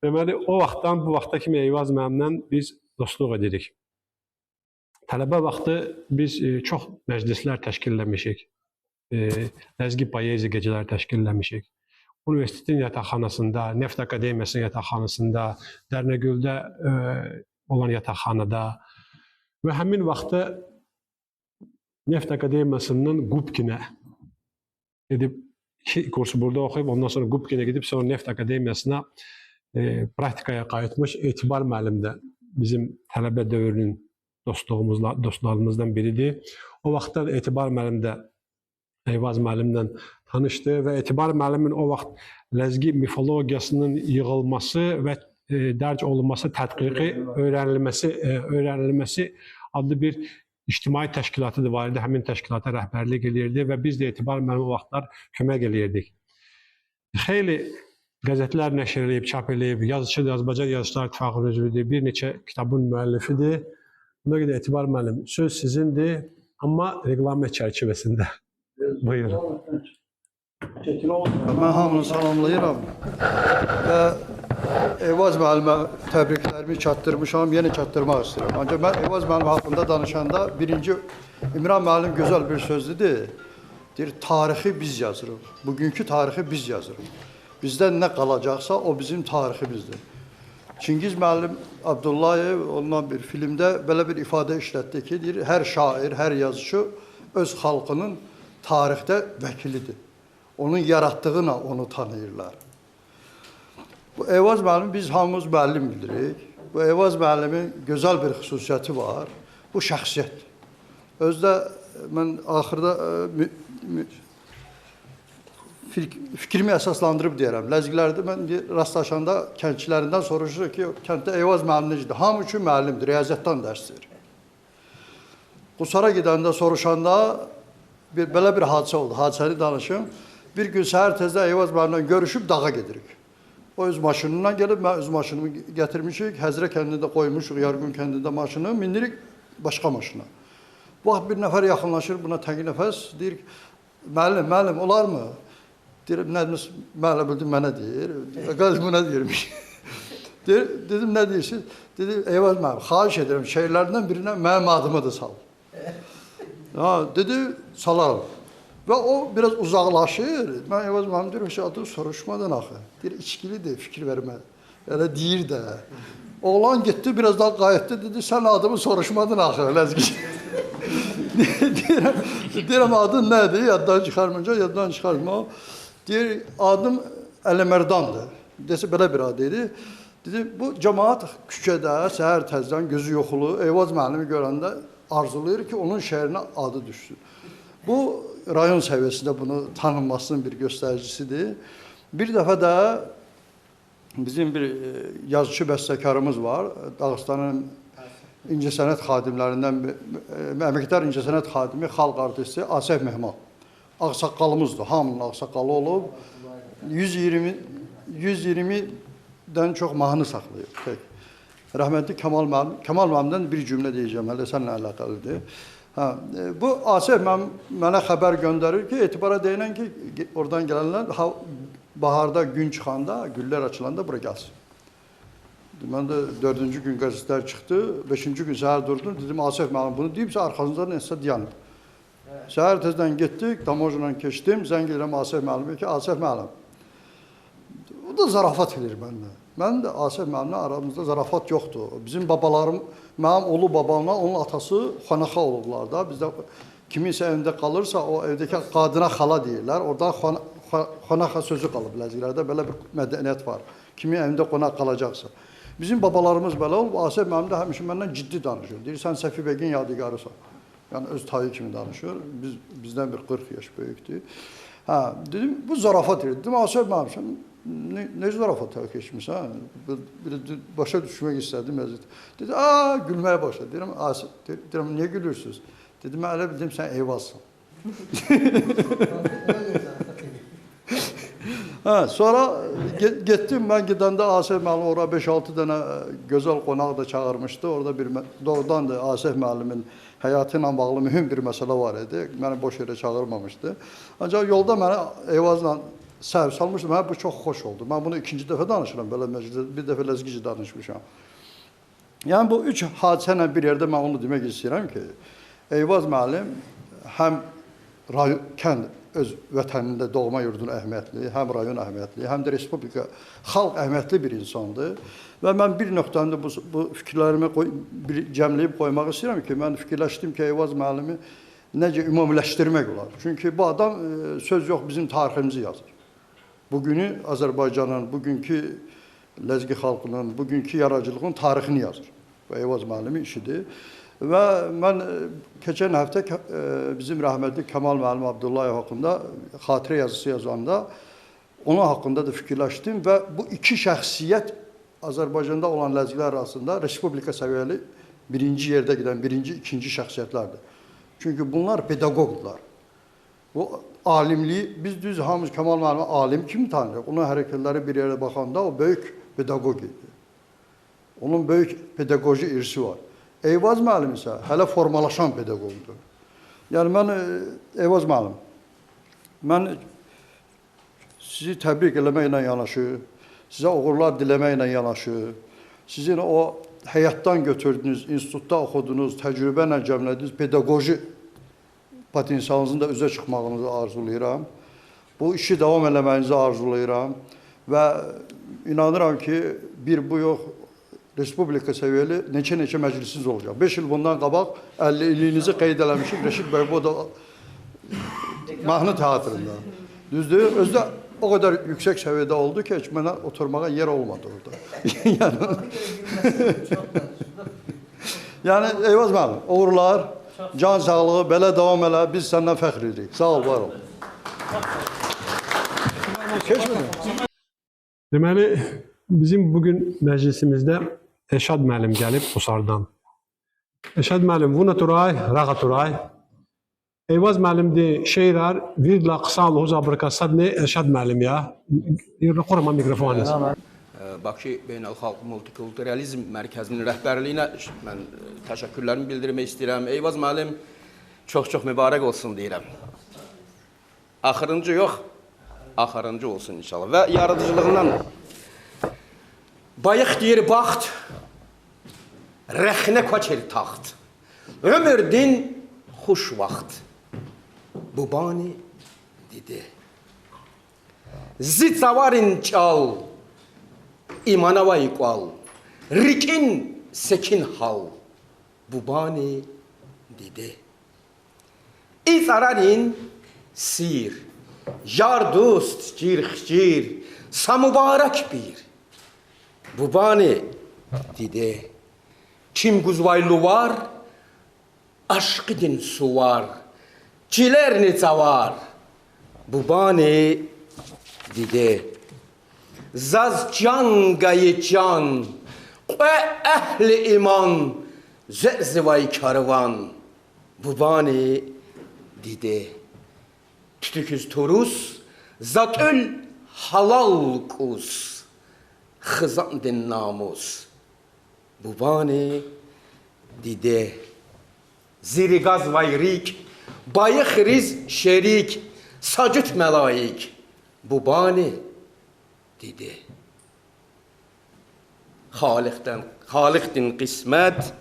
Deməli, o vaxtdan bu vaxta kimi Eyvaz müəllimlə biz dostluq edirik. Tələbə vaxtı biz çox məclislər təşkil eləmişik. Ləzgi poeziya gecələri təşkil eləmişik. Universitetin yataqxanasında, Neft Akademiyasının yataqxanasında, Dərnəgüldə olan yataqxanada və həmin vaxtı Neft Akademiyasından Qubkinə gedib, 2 kursu burada oxuyub, ondan sonra Qubkinə gedib, sonra Neft Akademiyasına praktikaya qayıtmış Etibar müəllim də bizim tələbə dövrünün dostlarımızdan biridir. O vaxtdan Etibar müəllim də Eyvaz müəllimlə tanışdı və Etibar müəllimin o vaxt ləzgi mifologiyasının yığılması və dərc olunması, tədqiqi, öyrənilməsi adlı bir ictimai təşkilatı da var idi. Həmin təşkilata rəhbərlik eləyirdi və biz də Etibar müəllim o vaxtlar kömək eləyirdik. Xeyli qəzetlər nəşr eləyib, çap eləyib, yazıçıdır, Azərbaycan Yazıçılar İttifaqının üzvüdür, bir neçə kitabın müəllifidir. Buna görə Etibar müəllim, söz sizindir, amma reqlament çərçivəsində. Buyurun. Mən hamını salamlayıram və Eyvaz müəllimə təbriklərimi çatdırmışam, yenə çatdırmaq istəyirəm. Ancaq mən Eyvaz müəllim haqqında danışanda birinci İmran müəllim gözəl bir söz dedi. Deyir, tarixi biz yazırıq. Bugünkü tarixi biz yazırıq. Bizdən nə qalacaqsa o bizim tariximizdir. Çingiz müəllim Abdullayev ondan bir filmdə belə bir ifadə işlətdi ki, deyir, hər şair, hər yazıcı öz xalqının tarixdə vəkilidir. Onun yaratdığına onu tanıyırlar. Bu Eyvaz müəllimi biz hamımız müəllim bilirik. Bu Eyvaz müəllimin gözəl bir xüsusiyyəti var. Bu şəxsiyyət. Özdə mən axırda fikrimi əsaslandırıb deyərəm. Ləzgilərdə mən rastlaşanda kəndçilərindən soruşuruq ki, kənddə Eyvaz müəllim necədir? Hamı üçün müəllimdir, riyaziyyatdan dərs deyir. Qusara gedəndə soruşanda belə bir hadisə oldu. Hadisəni danışım. Bir gün səhər tezdə Eyvaz müəllimlə görüşüb dağa gedirik. O öz maşınından gəlib, mən öz maşınımı gətirmişik. Həzrə kəndində qoymuşuq, Yarğun kəndində maşını, minirik başqa maşına. Bu vaxt bir nəfər yaxınlaşır, buna təngi nəfəs, deyir ki, müəllim, müəllim, olarmı? Deyirəm, nə müəllim bildim, mənə deyir. Qaz buna deyirmiş. Deyir, dedim, nə deyirsiniz? Dedi, Eyvaz müəllim, xahiş edirəm, şeirlərindən birinə mənim adımı da sal. Ha, dedi, salaram. Və o biraz uzaqlaşır. Mən Eyvaz müəllim deyirəm ki, adı soruşmadan axı. Deyir, içkilidir, fikir vermə. Elə deyir də. Oğlan getdi, biraz daha qayıtdı, dedi, sən adımı soruşmadın axı, ləzgi. Deyirəm, adın nədir? Yaddan çıxarmayınca, yaddan çıxarma. Deyir, adım Əlimərdandır. Desə, belə bir ad idi. Dedi, bu cəmaat küçədə səhər təzdən gözü yoxulu Eyvaz müəllimi görəndə arzulayır ki, onun şəhərinə adı düşsün. Bu, rayon səviyyəsində bunu tanınmasının bir göstəricisidir. Bir dəfə də bizim bir yazıçı bəstəkarımız var. Dağıstanın incəsənət xadimlərindən, əməkdar incəsənət xadimi, xalq artisti Asəf Mehman. Ağsaqqalımızdır, hamının ağsaqqalı olub. 120-dən çox mahnı saxlayır. Peki. Rəhmətli Kamal müəllim, Kamal müəllimdən bir cümlə deyəcəm, hələ səninlə əlaqəlidir. Hə, bu Asəf müəllim mənə xəbər göndərir ki, etibara deyilən ki, oradan gələnlər baharda gün çıxanda, güllər açılanda bura gəlsin. Mən də 4-cü gün qəzetlər çıxdı, 5-ci gün səhər durdum, dedim Asəf müəllim bunu deyibsə arxasında nəsə dayanıb. Səhər tezdən getdik, tamojla keçdim, zəng edirəm Asəf müəllimə ki, Asəf müəllim, o da zarafat edir məndən. Mənim də Asəf müəllimlə aramızda zarafat yoxdur. Bizim babalarım, mənim ulu babamla onun atası xanaxa olublar da. Bizdə kiminsə evində qalırsa, o evdəki qadına xala deyirlər. Oradan xanaxa sözü qalıb ləzgilərdə, belə bir mədəniyyət var. Kimin evində qonaq qalacaqsa. Bizim babalarımız belə olub, Asəf müəllim də həmişə məndən ciddi danışır. Deyir, sən Səfi bəgin yadigarısan. Yəni, öz tayı kimi danışır. Bizdən bir 40 yaş böyükdür. Hə, dedim, bu zarafat edir. Dedim, Asəf müəllim, sən nə zarafat keçmirsən? Başa düşmək istədim. Dedi, gülməyə başladı. Deyirəm, Asəf, deyirəm, niyə gülürsünüz? Dedim, mən elə bildim, sən Eyvazsan. Hə, sonra getdim, mən gedəndə Asəf müəllim ora 5-6 dənə gözəl qonaq da çağırmışdı. Orada bir doğrudan da Asəf müəllimin həyatı ilə bağlı mühüm bir məsələ var idi. Məni boş yerə çağırmamışdı. Ancaq yolda mənə Eyvazla səhv salmışdı. Mənə bu çox xoş oldu. Mən bunu ikinci dəfə danışıram, belə məclisdə bir dəfə ləzgici danışmışam. Yəni bu üç hadisə ilə bir yerdə mən onu demək istəyirəm ki, Eyvaz müəllim həm kənd öz vətənində doğma yurdunun əhəmiyyətli, həm rayon əhəmiyyətli, həm də respublika xalq əhəmiyyətli bir insandır. Və mən bir nöqtəni bu fikirlərimi cəmləyib qoymaq istəyirəm ki, mən fikirləşdim ki, Eyvaz müəllimi necə ümumiləşdirmək olar. Çünki bu adam söz yox bizim tariximizi yazır. Bugünü Azərbaycanın, bugünkü ləzgi xalqının, bugünkü yaradıcılığın tarixini yazır. Bu Eyvaz müəllimin işidir. Və mən keçən həftə bizim rəhmətli Kamal müəllim Abdullayev haqqında xatirə yazısı yazanda onun haqqında da fikirləşdim və bu iki şəxsiyyət Azərbaycanda olan ləzgilər arasında respublika səviyyəli birinci yerdə gedən birinci, ikinci şəxsiyyətlərdir. Çünki bunlar pedaqoqdurlar. Bu alimliyi, biz düz hamımız Kamal müəllimi alim kimi tanıyırıq. Onun hərəkətləri bir yerə baxanda o böyük pedaqoq idi. Onun böyük pedaqoji irsi var. Eyvaz müəllim isə hələ formalaşan pedaqoqdur. Yəni mən, Eyvaz müəllim, mən sizi təbrik eləməklə yanaşı, sizə uğurlar diləməklə yanaşı, sizin o həyatdan götürdüyünüz, institutda oxuduğunuz, təcrübə ilə cəmlədiyiniz pedaqoji potensialınızın da üzə çıxmağınızı arzulayıram. Bu işi davam eləməyinizi arzulayıram və inanıram ki, bir bu yox, respublika səviyyəli neçə-neçə məclisiniz olacaq. 5 il bundan qabaq 50 illiyinizi qeyd eləmişik Rəşid bəy bu da mahnı teatrında. Düzdür? Özü də o qədər yüksək səviyyədə oldu ki, heç mənə oturmağa yer olmadı orada. Yəni Eyvaz müəllim, uğurlar, can sağlığı, belə davam elə, biz səndən fəxr edirik. Sağ ol, var ol. Keçmədim. Deməli, bizim bugün məclisimizdə Elşad müəllim gəlib Qusardan. Elşad müəllim, vuna turay, rağa turay. Eyvaz müəllimdir, şeirlər, virdla qısalı huzabrikasadni Elşad müəllim ya. Qurma mikrofonu. Bakı Beynəlxalq Multikulturalizm Mərkəzinin rəhbərliyinə mən təşəkkürlərimi bildirmək istəyirəm. Eyvaz müəllim, çox-çox mübarək olsun deyirəm. Axırıncı yox, axırıncı olsun inşallah. Və yaradıcılığından bayıq deyir baxt, rəxnə köçer taxt. Ömürdin xuş vaxt. Bubani dedi. Zitavarin çal, imana vayqal, rikin sekin hal. Bubani dedi. İzararin sir, yar dost cir, samubarak bir. Bubani dedi. Kim guzvaylu var, aşkıdin su var, ciler necə var. Bubani dedi. Zaz can gayı can, qe ehli iman, zerzivay karvan. Bubani dedi. Tütüküz turus, zatül halal kus, xızandin namus. Bubani dedi. Zirigaz vayrik, bayıx riz şerik, sacüt melaik. Bubani dedi. Xaliqdən, xaliqdin qismət,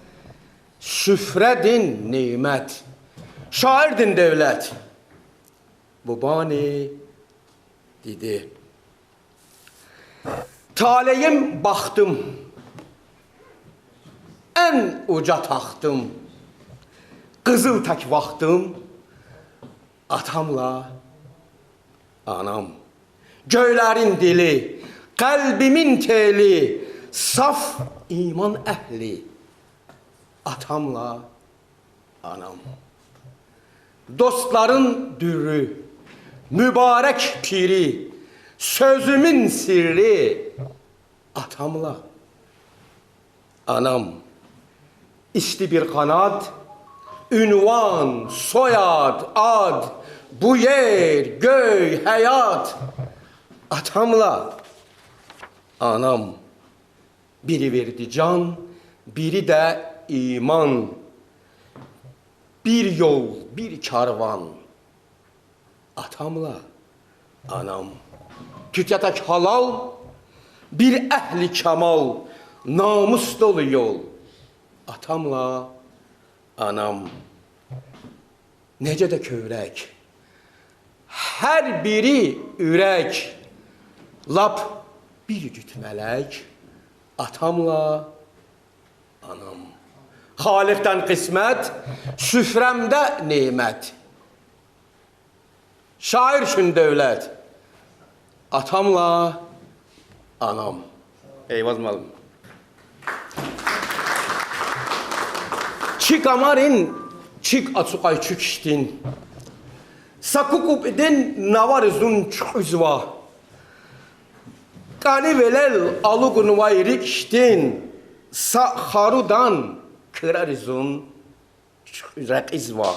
süfrədin nimət, şairdin devlət. Bubani dedi. Taleyim baxdım, ən uca taxtım, qızıl tək vaxtım, atamla anam. Göylərin dili, qəlbimin teli, saf iman əhli, atamla anam. Dostların dürü, mübarək piri, sözümün sirri, atamla anam. İsti bir kanat, ünvan, soyad, ad, bu yer, göy, həyat, atamla anam. Biri verdi can, biri də iman. Bir yol, bir karvan, atamla anam. Tükətək halal, bir əhli kamal, namus dolu yol, atamla anam. Necə də kövrək, hər biri ürək, lap bir cüt mələk, atamla anam. Xaliqdən qismət, süfrəmdə nemət. Şair üçün dövlət, atamla anam. Eyvaz müəllim. Çik amarin, çik açuqay çüküşdin. Sakukup idin navarizun çuzva. Qani velel alugun vayrikşdin. Sa xarudan kırarizun rəqizva.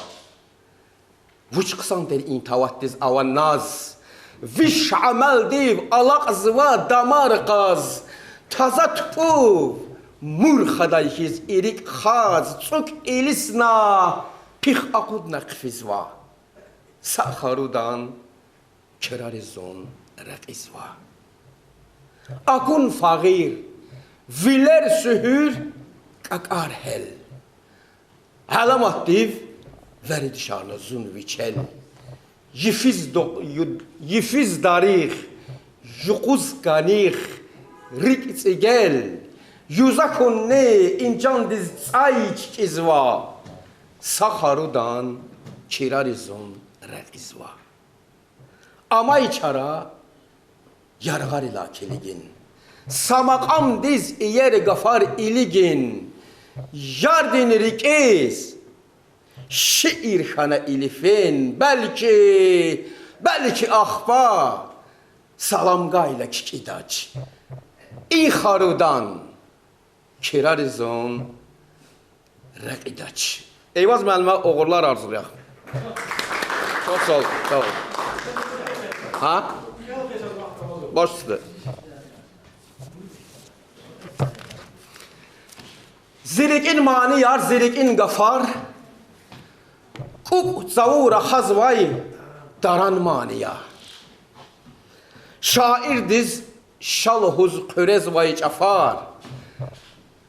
Vuçqsan der intavatdiz avanaz. Viş amel div alaqzva damar qaz. Taza tupuv murxadayhiz irik xaz. Çuk ilisna pix aqudna qfizva. Saxarudan kırarizun rəqizva. Akun fağir viler sühür qaqarhel. Alamat div veridişarna zun viçel. Yifiz darix, yuquz ganix, rik tsigel, yuzakunne incandiz tsayç kizva. Saxarudan kirarizun rəqizva. Amay çara yarğar ila kiligin. Samaqam diz iyer qafar iligin. Yardin rikiz, şiirxana ilifin, belki, belki axba, salamqa ilə kikidac. İxarudan, kirarizon, rəqidac. Eyvaz müəllimə uğurlar arzulayaq. Çox sağ ol, sağ ol. Ha? Baş üstə. Zirikin mani yar, zirikin qafar, Kuk zavura xazvay daran maniya. Şairdiz şalohuz qörez vay çafar.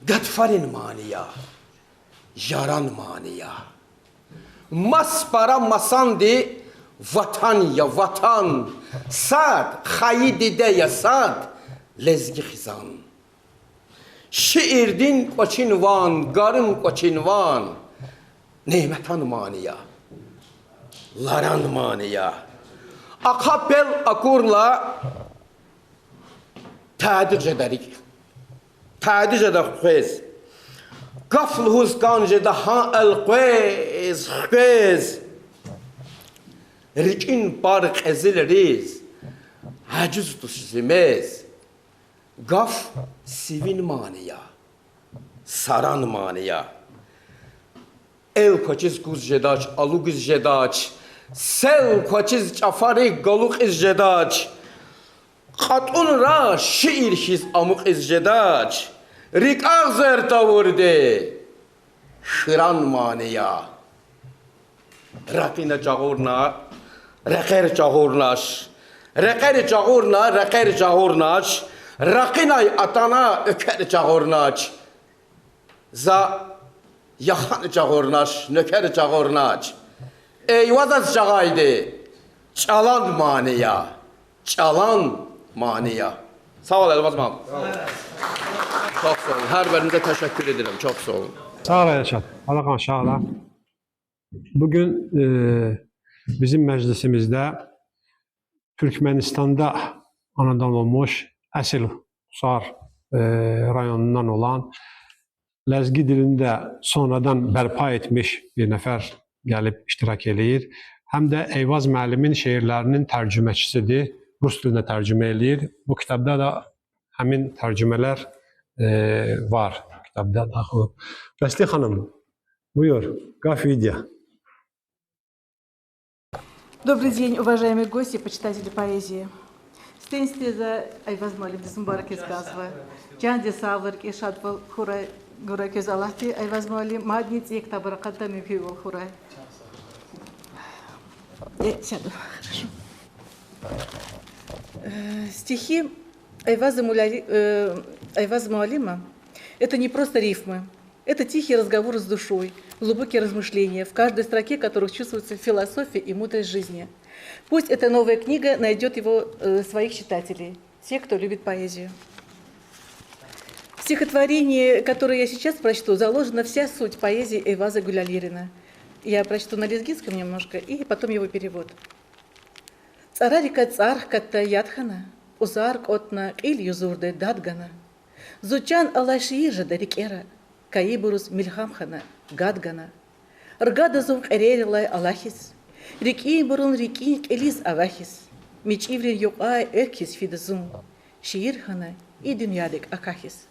Qatfarin maniya, yaran maniya. Maspara masandi vatan ya vatan. Sad xayidi de ya sad lezgi xizan. Şiirdin qoçinvan, qarın qoçinvan. Nemətan maniya, laran maniya. Akapel akurla tədic edərik. Tədic edək xez. Qaflhuz qanceda ha el qez, xez. Rikin bar qezil riz. Haciz tuşzimez. Qaf sivin maniya, saran maniya. El koçiz guzjedaç, alugiz jedaç. Sel koçiz çafari galuqiz jedaç. Qatun ra şiir hiz amuqiz jedaç. Rikağ zertavurde şiran maniya. Raqina cağurna, reqer cağurnaş. Reqer cağurna, reqer cağurnaş. Raqinay atana öker cağurnaç. Za yaxan cağurnaş, nöker cağurnaç. Eyvazaz cağaydı. Çalan maniya. Çalan maniya. Sağ ol Elvaz müəllim. Çox sağ olun. Hər birinizə təşəkkür edirəm. Çox sağ olun. Sağ ol Elşad. Alakan Şahla. Bugün bizim meclisimizde Türkmenistan'da anadan olmuş əsl Qusar rayonundan olan Ləzgi dilində sonradan bərpa etmiş bir nəfər gəlib iştirak eləyir. Həm də Eyvaz müəllimin şeirlərinin tərcüməçisidir. Rus dilində tərcümə eləyir. Bu kitabda da həmin tərcümələr var. Kitabda daxil olub. Bəsli xanım, buyur, qaf video. Добрый день, уважаемые гости, почитатели поэзии. Стенстеза Айваз müəllim mübarək газва. Can desavır keşadvıl xuray gura köz Allahti Ayvaz müəllim madni цик табаракатта мюхивол xuray. Я сяду, хорошо. Стихи Айваза Муалима – это не просто рифмы, это тихие разговоры с душой, глубокие размышления, в каждой строке которых чувствуется философия и мудрость жизни. Пусть эта новая книга найдет его своих читателей, тех, кто любит поэзию. В стихотворении, которое я сейчас прочту, заложена вся суть поэзии Эйваза Гулялирина. Я прочту на лезгинском немножко, и потом его перевод. Царарика цархката ядхана, узар котна ил юзурде дадгана. Зучан алашиижа дарикера, каибурус мильхамхана гадгана. Ргадазум эрерилай алахис, рики бурун рики элис авахис, мичиврин юкай экис фидазум, шиирхана и дюньядек акахис.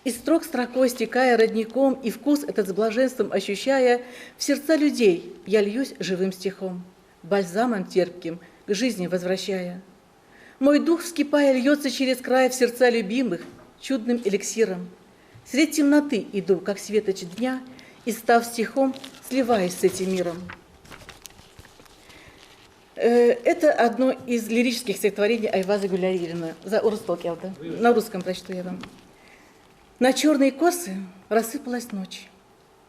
И строк строкой стекая родником, и вкус этот с блаженством ощущая, в сердца людей я льюсь живым стихом, бальзамом терпким к жизни возвращая. Мой дух, вскипая, льется через край в сердца любимых чудным эликсиром. Средь темноты иду, как светоч дня, и, став стихом, сливаюсь с этим миром. Это одно из лирических стихотворений Айваза Гулялирина. За Урустолкелда. На русском прочту я вам. На черные косы рассыпалась ночь.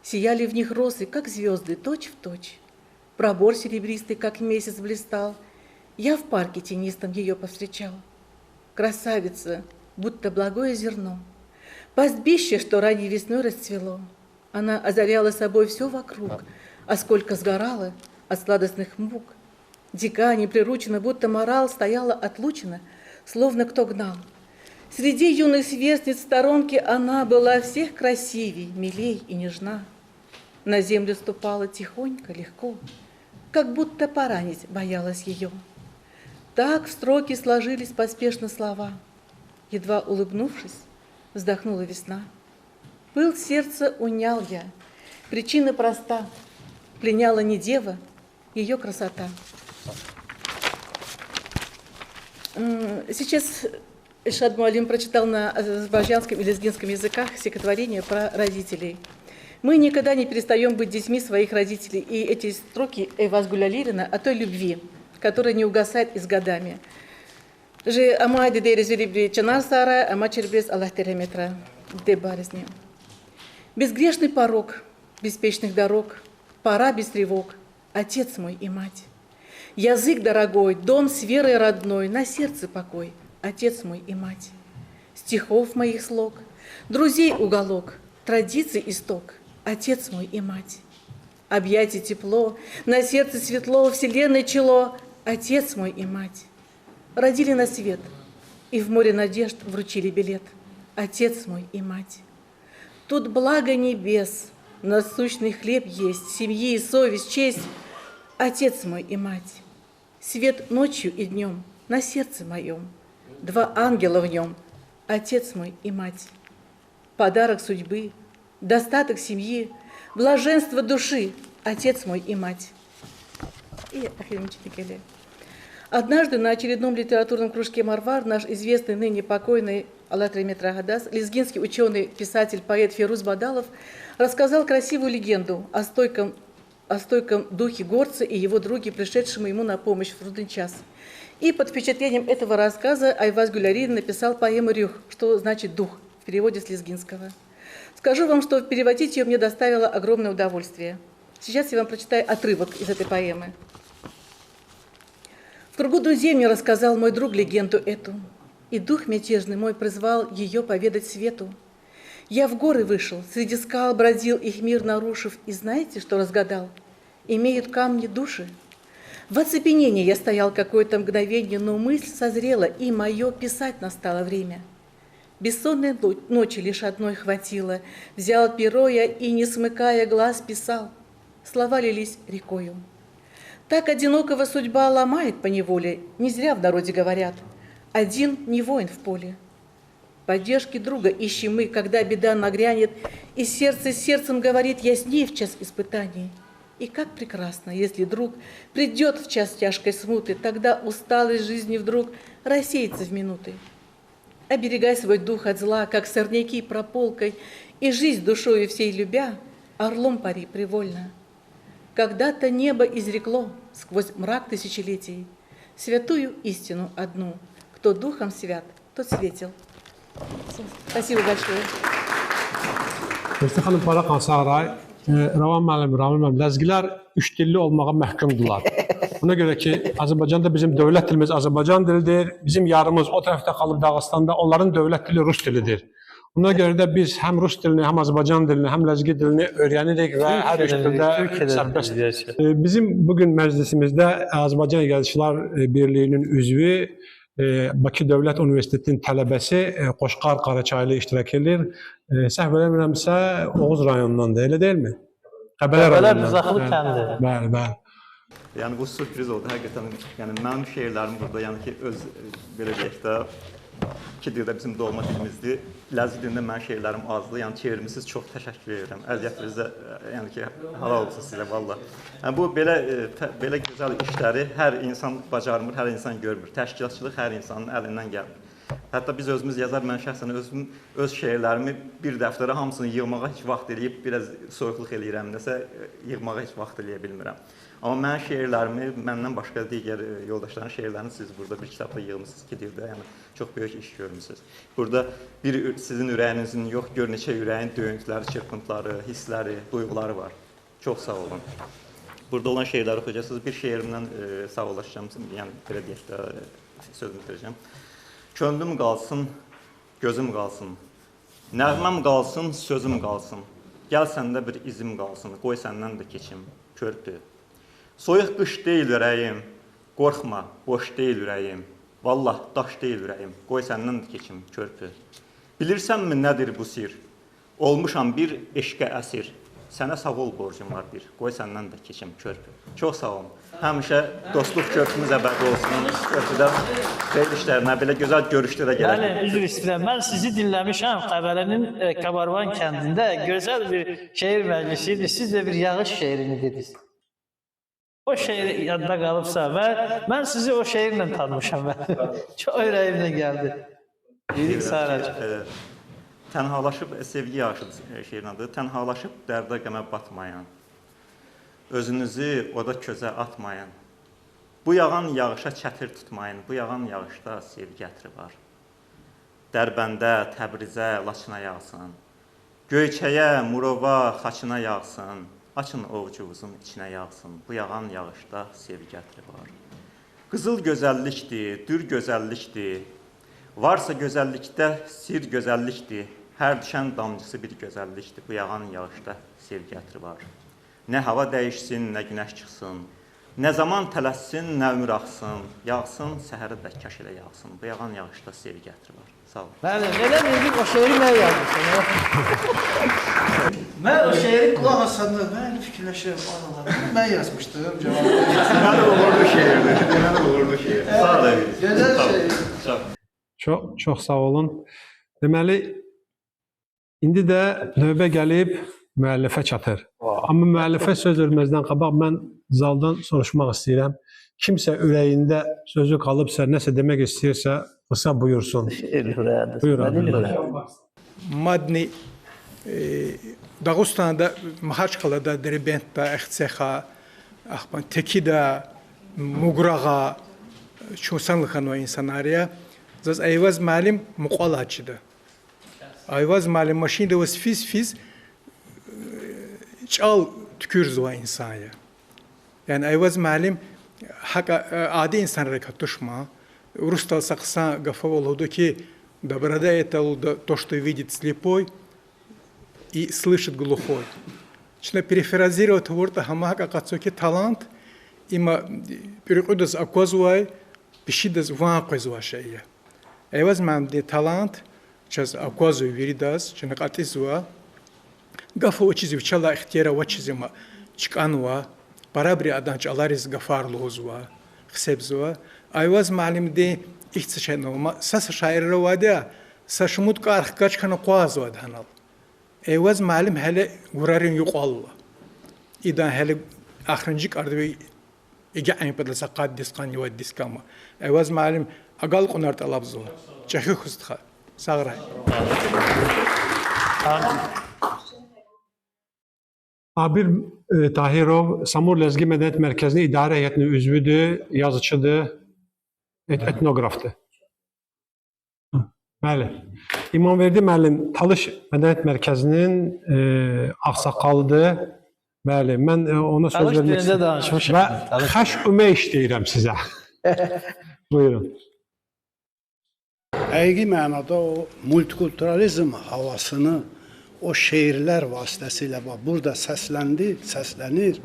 Сияли в них росы, как звезды, точь в точь. Пробор серебристый, как месяц, блистал. Я в парке тенистом ее повстречал. Красавица, будто благое зерно. Пастбище, что ранней весной расцвело. Она озаряла собой все вокруг, а сколько сгорала от сладостных мук. Дика, неприручена, будто морал, стояла отлучена, словно кто гнал. Среди юных сверстниц в сторонке она была всех красивей, милей и нежна. На землю ступала тихонько, легко, как будто поранить боялась ее. Так в строки сложились поспешно слова. Едва улыбнувшись, вздохнула весна. Пыл сердца унял я. Причина проста. Пленяла не дева, ее красота. Сейчас Эльшад Муалим прочитал на азербайджанском и лезгинском языках стихотворение про родителей. Мы никогда не перестаем быть детьми своих родителей. И эти строки Эйваз Гулялирина о той любви, которая не угасает и с годами. Же ама дедерезили чанар сара, ама чербез Аллах тереметра дебарезни. Безгрешный порог, беспечных дорог, пора без тревог, отец мой и мать. Язык дорогой, дом с верой родной, на сердце покой, отец мой и мать. Стихов моих слог, друзей уголок, традиций исток, отец мой и мать. Объятий тепло, на сердце светло, вселенной чело, отец мой и мать. Родили на свет и в море надежд вручили билет, отец мой и мать. Тут благо небес, насущный хлеб есть, семьи и совесть, честь, отец мой и мать. Свет ночью и днем на сердце моем, два ангела в нем, отец мой и мать. Подарок судьбы, достаток семьи, блаженство души, отец мой и мать. И однажды на очередном литературном кружке «Марвар» наш известный ныне покойный Аллах Агадас, лезгинский ученый, писатель, поэт Феруз Бадалов рассказал красивую легенду о стойком духе горца и его друге, пришедшему ему на помощь в трудный час. И под впечатлением этого рассказа Айваз Гюлярин написал поэму «Рюх», что значит «дух» в переводе с лезгинского. Скажу вам, что переводить ее мне доставило огромное удовольствие. Сейчас я вам прочитаю отрывок из этой поэмы. В кругу друзей мне рассказал мой друг легенду эту, и дух мятежный мой призвал ее поведать свету. Я в горы вышел, среди скал бродил, их мир нарушив, и знаете, что разгадал? Имеют камни души. В оцепенении я стоял какое-то мгновение, но мысль созрела, и мое писать настало время. Бессонной ночи лишь одной хватило. Взял перо я и, не смыкая глаз, писал. Слова лились рекою. Так одинокого судьба ломает поневоле, не зря в народе говорят. Один не воин в поле. Поддержки друга ищем мы, когда беда нагрянет, и сердце сердцем говорит, я с ней в час испытаний. И как прекрасно, если друг придет в час тяжкой смуты, тогда усталость жизни вдруг рассеется в минуты. Оберегай свой дух от зла, как сорняки прополкой, и жизнь душою всей любя, орлом пари привольно. Когда-то небо изрекло сквозь мрак тысячелетий святую истину одну. Кто духом свят, тот светил. Спасибо большое. Xanım Parlaq Saray, Rəvan müəllim, Ramil müəllim, ləzgilər üç dilli olmağa məhkumdurlar. Buna görə ki, Azərbaycanda bizim dövlət dilimiz Azərbaycan dilidir, bizim yarımız o tərəfdə qalıb Dağıstanda, onların dövlət dili rus dilidir. Buna görə də biz həm rus dilini, həm Azərbaycan dilini, həm ləzgi dilini öyrənirik və hər üç dildə sərbəst. Bizim bugün məclisimizdə Azərbaycan Yazıçılar Birliyinin üzvü, Bakı Dövlət Universitetinin tələbəsi Qoşqar Qaraçaylı iştirak edir. Səhv eləmirəmsə Oğuz rayonundandır, elə deyilmi? Qəbələ rayonundan. Qəbələ kəndi. Bəli, bəli. Yəni bu sürpriz oldu həqiqətən. Yəni mənim şeirlərim burada, yəni ki öz belə deyək də iki dildə bizim doğma dilimizdir. Ləzgi dilində mənim şeirlərim azdır. Yəni çevirmisiniz, çox təşəkkür edirəm. Əziyyətinizə, yəni ki halal olsun sizə vallah. Yəni bu belə gözəl işləri hər insan bacarmır, hər insan görmür. Təşkilatçılıq hər insanın əlindən gəlmir. Hətta biz özümüz yazar, mən şəxsən özüm öz şeirlərimi bir dəftərə hamısını yığmağa heç vaxt eləyib, biraz soyuqluq eləyirəm, nəsə yığmağa heç vaxt eləyə bilmirəm. Amma mənim şeirlərimi, məndən başqa digər yoldaşların şeirlərini siz burada bir kitabda yığmısınız ki, dildə, yəni çox böyük iş görmüsünüz. Burada bir sizin ürəyinizin yox, gör neçə ürəyin döyüntüləri, çırpıntıları, hissləri, duyğuları var. Çox sağ olun. Burada olan şeirləri oxuyacaqsınız. Bir şeirimdən sağollaşacağım, yəni belə deyək də sözümü bitirəcəm. Könlüm qalsın, gözüm qalsın, nəğməm qalsın, sözüm qalsın, gəl səndə bir izim qalsın, qoy səndən də keçim, körpü. Soyuq qış deyil ürəyim, qorxma, boş deyil ürəyim, vallah daş deyil ürəyim, qoy səndən də keçim, körpü. Bilirsənmi nədir bu sir? Olmuşam bir eşqə əsir, sənə sağ ol borcum var bir, qoy səndən də keçim, körpü. Çox sağ olun. Həmişə dostluq körpümüz əbədi olsun. Körpüdə xeyir işlərinə, belə gözəl görüşlərə gələk. Bəli, üzr istəyirəm. Mən sizi dinləmişəm. Qəbələnin Kabarvan kəndində gözəl bir şeir məclisi idi. Siz də bir yağış şeirini dediniz. O şeir yadda qalıbsa və mən sizi o şeirlə tanımışam. Çox ürəyimlə gəldi. Dedik Saracığım. Tənhalaşıb, sevgi yağışı şeirin adı. Tənhalaşıb dərdə qəmə batmayan, özünüzü oda közə atmayın. Bu yağan yağışa çətir tutmayın, bu yağan yağışda sevgi ətri var. Dərbəndə, Təbrizə, Laçına yağsın. Göyçəyə, Murova, Xaçına yağsın. Açın ovcuvuzun içinə yağsın. Bu yağan yağışda sevgi ətri var. Qızıl gözəllikdir, dür gözəllikdir. Varsa gözəllikdə sir gözəllikdir. Hər düşən damcısı bir gözəllikdir. Bu yağan yağışda sevgi ətri var. Nə hava dəyişsin, nə günəş çıxsın. Nə zaman tələssin, nə ömür axsın. Yağsın, səhərə də kaş elə yağsın. Bu yağan yağışda sevgi ətri var. Sağ olun. Bəli, elə bildim o şeiri mən yazmışam. Mən o şeiri qulaq asanda mən fikirləşirəm, analar. Mən yazmışdım cavabı. Deməli uğurlu şeirdir. Deməli uğurlu şeir. Sağ olun. Gözəl şeir. Çox, çox sağ olun. Deməli, indi də növbə gəlib müəllifə çatır. Amma müəllifə söz verməzdən qabaq mən zaldan soruşmaq istəyirəm. Kimsə ürəyində sözü qalıbsa, nəsə demək istəyirsə, qısa buyursun. Buyur. Madni Dağıstanda, Mahaçkalada, Derbentdə, Əxtsexa, Tekidə, Muğrağa, Çosanlıxan o insanariya. Zaz Ayvaz müəllim muqalaçıdır. Ayvaz müəllim maşında o fiz-fiz çal tükürzü insanya. Yani Ayvaz müəllim adi insanlara katışma. Rus talsaqsan qafa oldu ki, доброта это то, что видит слепой и слышит глухой. Чна перефразировать ворта хамака кацоки талант, има переходас аквазуай, пишидас ванқвезуа шея. Айваз мам де талант, час аквазуй виридас, чна катизуа, гафа очизи вчала ихтера вачизима чкануа, барабри аданч аларис гафарлозуа, хсебзуа. Айваз муаллим де ихцешено, сас шаирро вадя, сашмут карх качхана қуазуа дханал. Айваз муаллим хеле гурарин юқалла. Идан хеле ахринҷи кардви ига падласа қаддис қани ваддис кама. Айваз муаллим агал қунар талабзуа. Чахи хустха. Сағрай. Abir Tahirov Samur Ləzgi Mədəniyyət Mərkəzinin idarə heyətinin üzvüdür, yazıçıdır, etnoqrafdır. Bəli. İmamverdi müəllim Talış Mədəniyyət Mərkəzinin ağsaqqalıdır. Bəli, mən ona söz Talış vermək dilində istəyirəm. danışmışam. Və xəş üməyiş deyirəm sizə. Buyurun. Həqiqi mənada o multikulturalizm havasını o şeirlər vasitəsilə burada səsləndi, səslənir.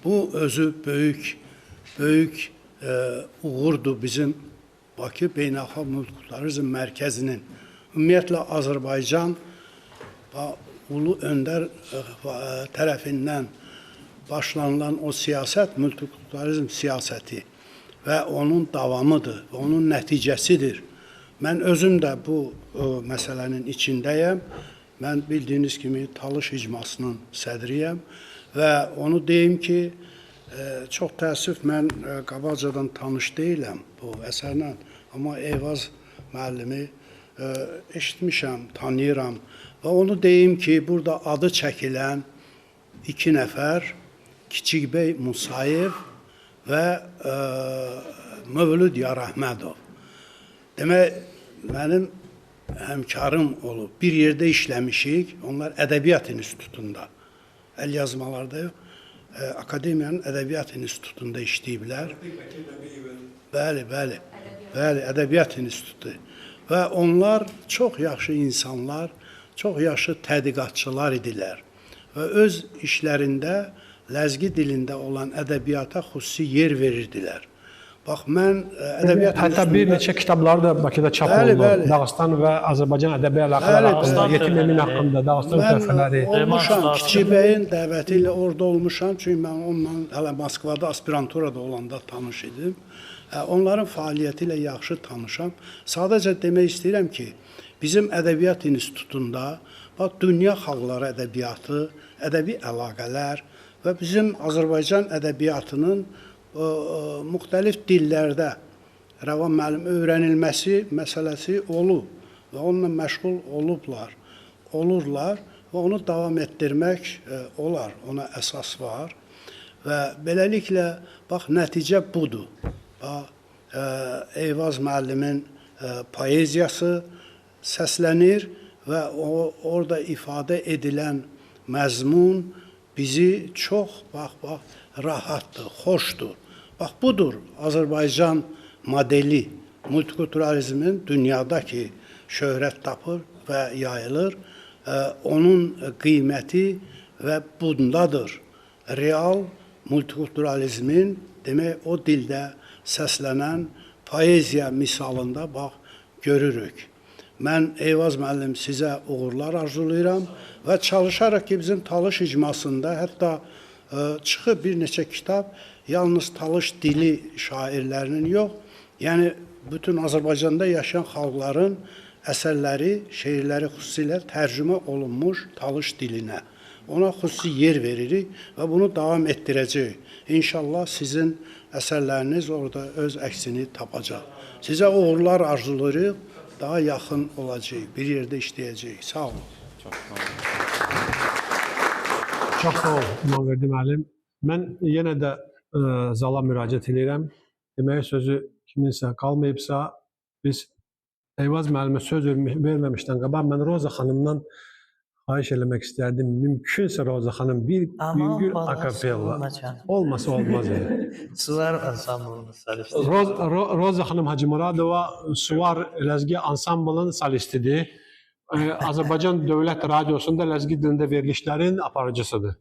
Bu özü böyük, böyük uğurdur bizim Bakı Beynəlxalq Multikulturalizm Mərkəzinin. Ümumiyyətlə Azərbaycan Ulu Öndər tərəfindən başlanılan o siyasət multikulturalizm siyasəti və onun davamıdır, və onun nəticəsidir. Mən özüm də bu məsələnin içindəyəm. Mən bildiyiniz kimi Talış icmasının sədriyəm və onu deyim ki, çox təəssüf mən qabaqcadan tanış deyiləm bu əsərlə, amma Eyvaz müəllimi eşitmişəm, tanıyıram və onu deyim ki, burada adı çəkilən iki nəfər Kiçikbəy Musayev və Mövlüd Yarəhmədov. Demək, mənim həmkarım olub. Bir yerdə işləmişik. Onlar Ədəbiyyat İnstitutunda, əl yazmalarda yox, Akademiyanın Ədəbiyyat İnstitutunda işləyiblər. Bəli, bəli. Bəli, Ədəbiyyat İnstitutu. Və onlar çox yaxşı insanlar, çox yaxşı tədqiqatçılar idilər. Və öz işlərində ləzgi dilində olan ədəbiyyata xüsusi yer verirdilər. Bax, mən ədəbiyyat Hətta bir neçə kitabları da Bakıda çap olundu. Dağıstan və Azərbaycan ədəbi əlaqələri haqqında, Yetim Emin haqqında, Dağıstan tövhələri. Olmuşam, Kiçikbəyin dəvəti ilə orada olmuşam. Çünki mən onunla hələ Moskvada aspiranturada olanda tanış idim. Onların fəaliyyəti ilə yaxşı tanışam. Sadəcə demək istəyirəm ki, bizim Ədəbiyyat İnstitutunda bax, dünya xalqları ədəbiyyatı, ədəbi əlaqələr və bizim Azərbaycan ədəbiyyatının müxtəlif dillərdə Rəvan müəllim öyrənilməsi məsələsi olub və onunla məşğul olublar, olurlar və onu davam etdirmək olar, ona əsas var. Və beləliklə, bax, nəticə budur. Bax, Eyvaz müəllimin poeziyası səslənir və orada ifadə edilən məzmun bizi çox, bax, rahatdır, xoşdur. Bax, budur Azərbaycan modeli, multikulturalizmin dünyada ki, şöhrət tapır və yayılır. Onun qiyməti və bundadır. Real multikulturalizmin, demək, o dildə səslənən poeziya misalında bax, görürük. Mən Eyvaz müəllim sizə uğurlar arzulayıram və çalışaraq ki, bizim Talış icmasında hətta çıxıb bir neçə kitab yalnız Talış dili şairlərinin yox, yəni bütün Azərbaycanda yaşayan xalqların əsərləri, şeirləri xüsusilə tərcümə olunmuş Talış dilinə. Ona xüsusi yer veririk və bunu davam etdirəcəyik. İnşallah sizin əsərləriniz orada öz əksini tapacaq. Sizə uğurlar arzulayırıq, daha yaxın olacaq, bir yerdə işləyəcəyik. Sağ olun. Çox sağ olun. Çox sağ ol, İmamverdi müəllim. Mən yenə də zala müraciət edirəm. Deməyi sözü kiminsə qalmayıbsa, biz Eyvaz müəllimə söz verməmişdən qabaq mən Roza xanımdan xahiş eləmək istərdim. Mümkünsə Roza xanım bir yüngül akapella. Olmasa olmaz. Suvar ansamblının solisti. Roza xanım Hacımuradova Suvar Ləzgi ansamblının solistidir. Azərbaycan Dövlət Radiosunda ləzgi dilində verilişlərin aparıcısıdır.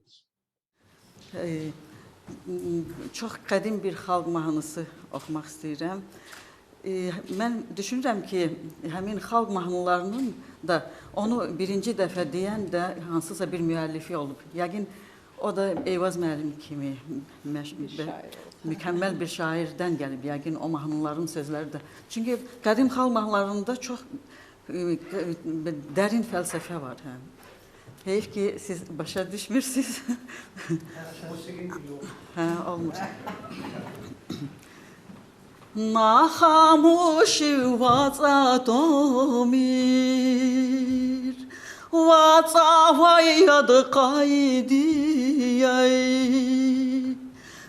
Çox qədim bir xalq mahnısı oxumaq istəyirəm. Mən düşünürəm ki, həmin xalq mahnılarının da onu birinci dəfə deyən də hansısa bir müəllifi olub. Yəqin o da Eyvaz müəllim kimi mükəmməl bir şairdən gəlib. Yəqin o mahnıların sözləri də. Çünki qədim xalq mahnılarında çox dərin fəlsəfə var. Heyif ki, siz başa düşmürsünüz. Hə, olmur. Naxamuşi vacadomir, vacavayad qaydiyay,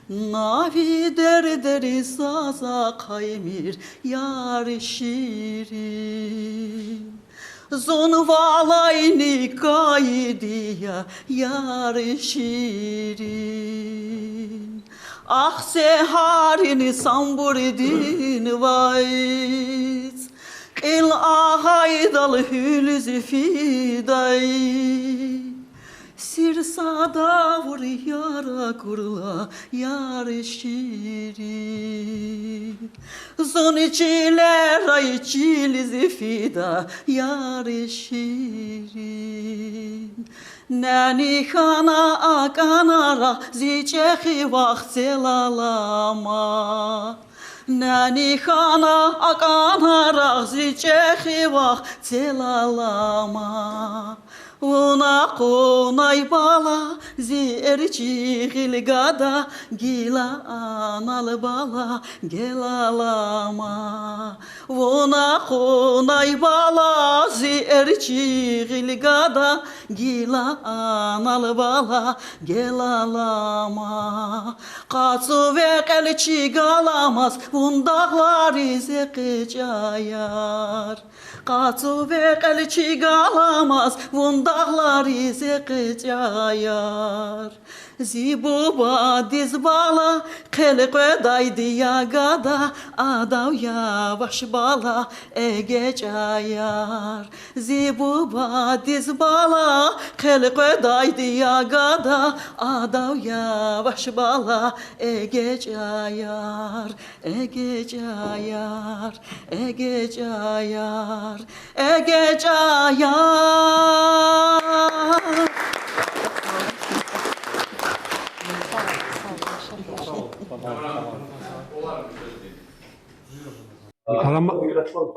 Navi derderi saza kaymir yar şirin. Zonvalayni kaydiya yar şirin. Ah seharini samburidin vayz, El ağaydal hülüz fiday. Sirsada vur yara kurla yar şirin. Zoniciler ay çiliz fida yar şirin. Nəni xana akanara ziçexi vaxt zelalama. Nəni xana akanara ziçexi vaxt zelalama. Una qonay bala zerçiğil qada gila anal bala gelalama. Una qonay bala zerçiğil qada gila anal bala gelalama. Qaçı ve qelçi qalamaz bundaqlar izi qıcayar. Qaçı ve qelçi qalamaz bundaqlar izi qıcayar. Zibuba dizbala qel qedaydı ya qada adav yavaş bala egecayar. Zibuba dizbala qel qedaydı ya qada adav yavaş bala egecayar. Egecayar, egecayar, egecayar.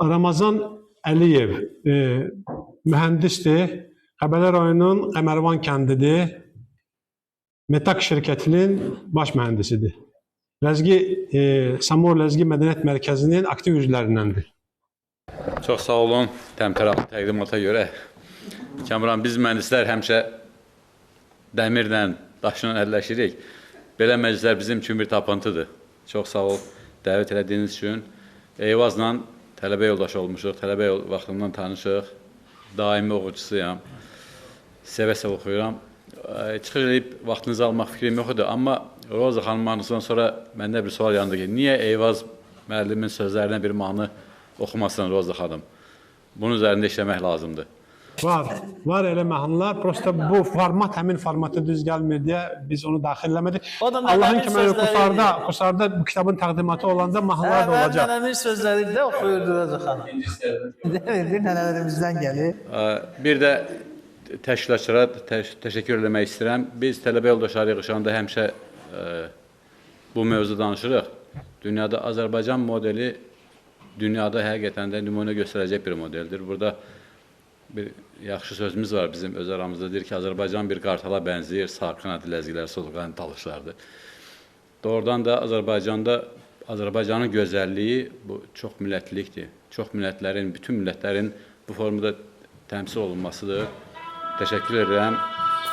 Ramazan Əliyev mühəndisdir. Qəbələ rayonunun Qəmərvan kəndidir. Metak şirkətinin baş mühəndisidir. Ləzgi, Samur Ləzgi Mədəniyyət Mərkəzinin aktiv üzvlərindəndir. Çox sağ olun təmtəraqlı təqdimata görə. Kamran, biz mühəndislər həmişə dəmirlə, daşla əlləşirik. Belə məclislər bizim üçün bir tapıntıdır. Çox sağ ol dəvət elədiyiniz üçün. Eyvazla tələbə yoldaşı olmuşuq, tələbə vaxtından tanışıq. Daimi oxucusuyam. Sevə-sevə oxuyuram. Çıxış edib vaxtınızı almaq fikrim yox idi, amma Roza xanım mahnısından sonra məndə bir sual yandı ki, niyə Eyvaz müəllimin sözlərinə bir mahnı oxumasın Roza xanım? Bunun üzərində işləmək lazımdır. Var elə mahnılar. Prosta bu format həmin formata düz gəlmir deyə biz onu daxil eləmədik. Allahın köməyi Qusarda bu kitabın təqdimatı olanda mahnılar da olacaq. Nənəmin sözlərində oxuyurdu Roza xanım. Demir, nənələrimizdən gəlir. Bir də təşkilatçılara təşəkkür eləmək istəyirəm. Biz tələbə yoldaşları yığışanda həmişə bu mövzu danışırıq. Dünyada Azərbaycan modeli dünyada həqiqətən də nümunə göstərəcək bir modeldir. Burada bir yaxşı sözümüz var bizim öz aramızda, deyir ki, Azərbaycan bir qartala bənzəyir, sarkınadı, ləzgilər, solqan talışlardır. Doğrudan da Azərbaycanda Azərbaycanın gözəlliyi bu çox millətlilikdir. Çox millətlərin, bütün millətlərin bu formada təmsil olunmasıdır. Təşəkkür edirəm,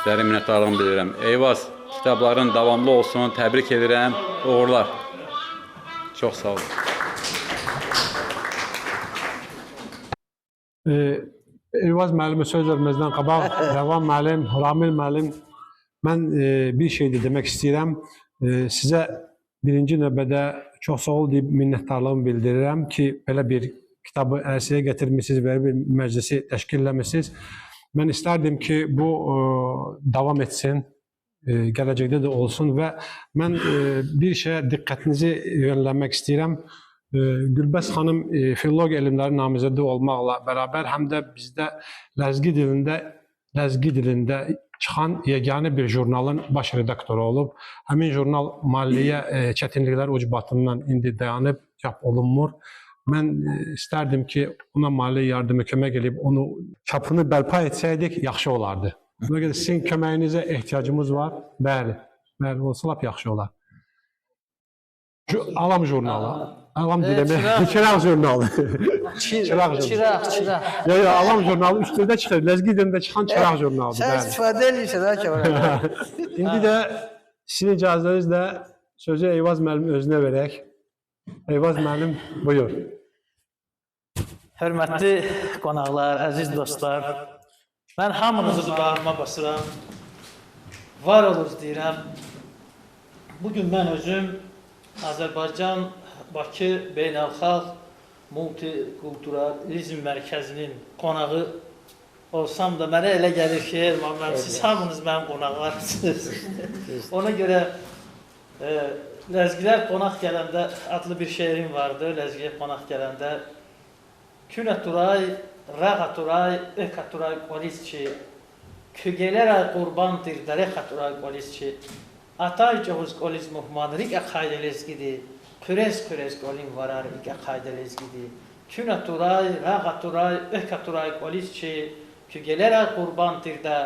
dərin minnətdarlığımı bildirirəm. Eyvaz, kitabların davamlı olsun, təbrik edirəm, uğurlar. Çox sağ olun. Eyvaz müəllimə söz verməzdən qabaq, Rəvan müəllim, Ramil müəllim, mən bir şey də demək istəyirəm. Sizə birinci növbədə çox sağ ol deyib minnətdarlığımı bildirirəm ki, belə bir kitabı ərsəyə gətirmişsiniz, belə bir məclisi təşkil eləmişsiniz. Mən istərdim ki, bu davam etsin, gələcəkdə də olsun və mən bir şeyə diqqətinizi yönlənmək istəyirəm. Gülbəz xanım filologiya elmləri namizədi olmaqla bərabər həm də bizdə ləzgi dilində çıxan yeganə bir jurnalın baş redaktoru olub. Həmin jurnal maliyyə çətinliklər ucbatından indi dayanıb, çap olunmur. Mən istərdim ki, ona maliyyə yardımı kömək edib, onu çapını bərpa etsəydik, yaxşı olardı. Buna görə sizin köməyinizə ehtiyacımız var. Bəli, bəli, olsa lap yaxşı olar. Alam jurnalı. Alam demək, Çıraq jurnalı. Çıraq. Yox, Alam jurnalı üç dildə çıxır. Ləzgi dilində çıxan Çıraq jurnalıdır. Sən istifadə eləyirsən, ha ki, İndi də sizin icazənizlə sözü Eyvaz müəllim özünə verək. Eyvaz müəllim, buyur. Hörmətli qonaqlar, əziz dostlar, mən hamınızı bağrıma basıram, var olunuz deyirəm. Bugün mən özüm Azərbaycan Bakı Beynəlxalq Multikulturalizm Mərkəzinin qonağı olsam da mənə elə gəlir ki, Elman müəllim, siz hamınız mənim qonaqlarımsınız. Ona görə Ləzgilər qonaq gələndə adlı bir şeirim vardı. Ləzgiyə qonaq gələndə Künə turay, rağa turay, öka turay qolisçi, Kügelərə qurban dirdərə turay qolisçi, Atay coğuz qoliz muhman, riqə qayda lezgidi, Kürez-kürez qolin varar, riqə qayda lezgidi, Künə turay, rağa turay, öka turay qolisçi, Kügelərə qurban dirdə,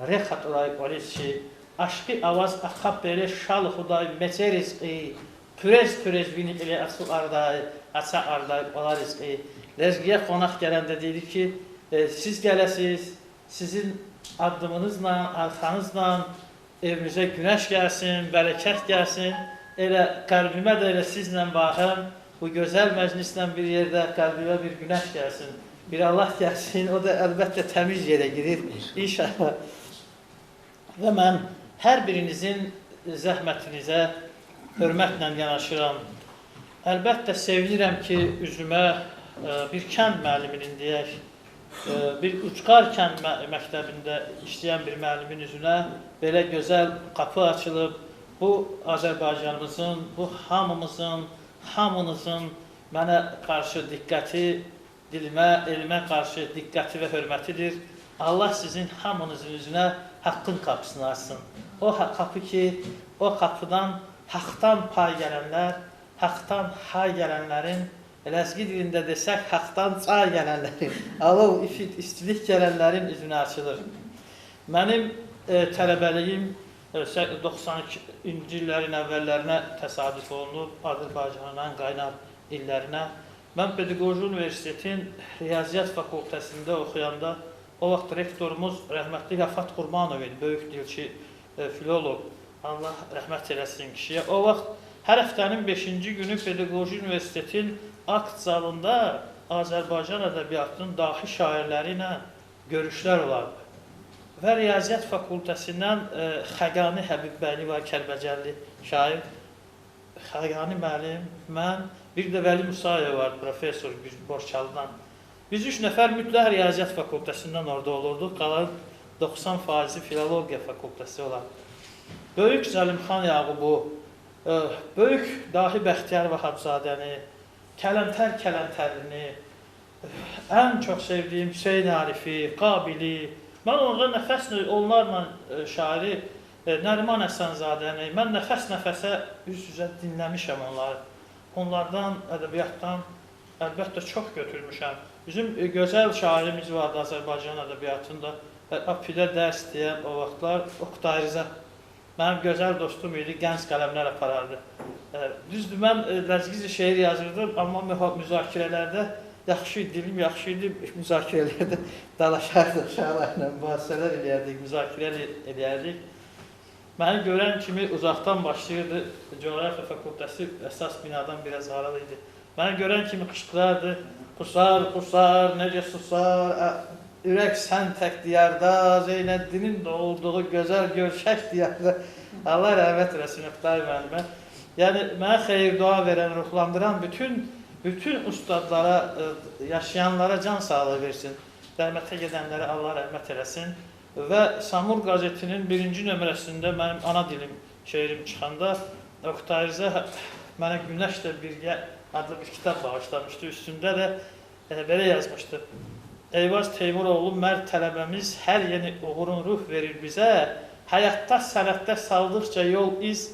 rexa turay qolisçi, Aşqı avaz axab belə şal xuday meçə rizqi, Kürez-kürez vini elə asu arday, aça arday qola rizqi. Ləzgiyə qonaq gələndə deyir ki, siz gələsiz, sizin addımınızla, arxanızla evimizə günəş gəlsin, bərəkət gəlsin. Elə qəlbimə də elə sizlə baxım, bu gözəl məclislə bir yerdə qəlbimə bir günəş gəlsin, bir Allah gəlsin, o da əlbəttə təmiz yerə girir inşallah. Və mən hər birinizin zəhmətinizə hörmətlə yanaşıram. Əlbəttə sevinirəm ki, üzümə bir kənd müəlliminin deyək, bir Ucqar kənd məktəbində işləyən bir müəllimin üzünə belə gözəl qapı açılıb. Bu Azərbaycanımızın, bu hamımızın, hamınızın mənə qarşı diqqəti, dilimə, elmə qarşı diqqəti və hörmətidir. Allah sizin hamınızın üzünə haqqın qapısını açsın. O qapı ki, o qapıdan haqdan pay gələnlər, haqdan hay gələnlərin, ləzgi dilində desək, haqdan çay gələnlərin, alov, ifit, istilik gələnlərin üzünə açılır. Mənim tələbəliyim 92-ci illərin əvvəllərinə təsadüf olunub, Azərbaycanın qaynar illərinə. Mən Pedaqoji Universitetin Riyaziyyat fakültəsində oxuyanda, o vaxt rektorumuz rəhmətli Rəfat Qurbanov idi, böyük dilçi, filoloq. Allah rəhmət eləsin kişiyə. O vaxt hər həftənin 5-ci günü Pedaqoji Universitetin akt zalında Azərbaycan ədəbiyyatının dahi şairləri ilə görüşlər olardı. Və Riyaziyyat Fakültəsindən Xəqani Həbibbəyli var, Kəlbəcərli şair. Xəqani müəllim, mən, bir də Vəli Musayev var, professor Borçalıdan. Biz 3 nəfər mütləq Riyaziyyat Fakültəsindən orada olurduq. Qalan 90% Filologiya Fakültəsi olar. Böyük Zəlimxan Yaqubu, böyük dahi Bəxtiyar Vahabzadəni, Kələntər Kələntərlini, ən çox sevdiyim Hüseyn Arifi, Qabili, mən orada nəfəs, onlarla şairi Nəriman Həsənzadəni, mən nəfəs-nəfəsə üz-üzə dinləmişəm onları. Onlardan, ədəbiyyatdan əlbəttə çox götürmüşəm. Bizim gözəl şairimiz vardı Azərbaycan ədəbiyyatında, APİ-də dərs deyən o vaxtlar Oqtay Rza. Mənim gözəl dostum idi, gənc qələmlər aparardı. Düzdür, mən ləzgizi şeir yazırdım, amma müzakirələrdə yaxşı idi, dilim yaxşı idi, müzakirələrdə dalaşardıq uşaqlarla, mübahisələr eləyərdik, müzakirə eləyərdik. Məni görən kimi uzaqdan başlayırdı, Coğrafiya Fakültəsi əsas binadan biraz aralı idi. Məni görən kimi qışqırardı, qusar, qusar, necə susar, ürək sən tək diyarda, Zeynəddinin doğulduğu gözəl görşək diyarda. Allah rəhmət eləsin Oqtay müəllimə. Yəni, mənə xeyir dua verən, ruhlandıran bütün ustadlara, yaşayanlara can sağlığı versin. Rəhmətə gedənlərə Allah rəhmət eləsin. Və Samur qəzetinin 1-ci nömrəsində mənim ana dilim şeirim çıxanda Oqtay Rza mənə Günəşlə Birgə adlı bir kitab bağışlamışdı. Üstündə də belə yazmışdı. Eyvaz Teymuroğlu mərd tələbəmiz hər yeni uğurun ruh verir bizə. Həyatda, sənətdə saldıqca yol iz,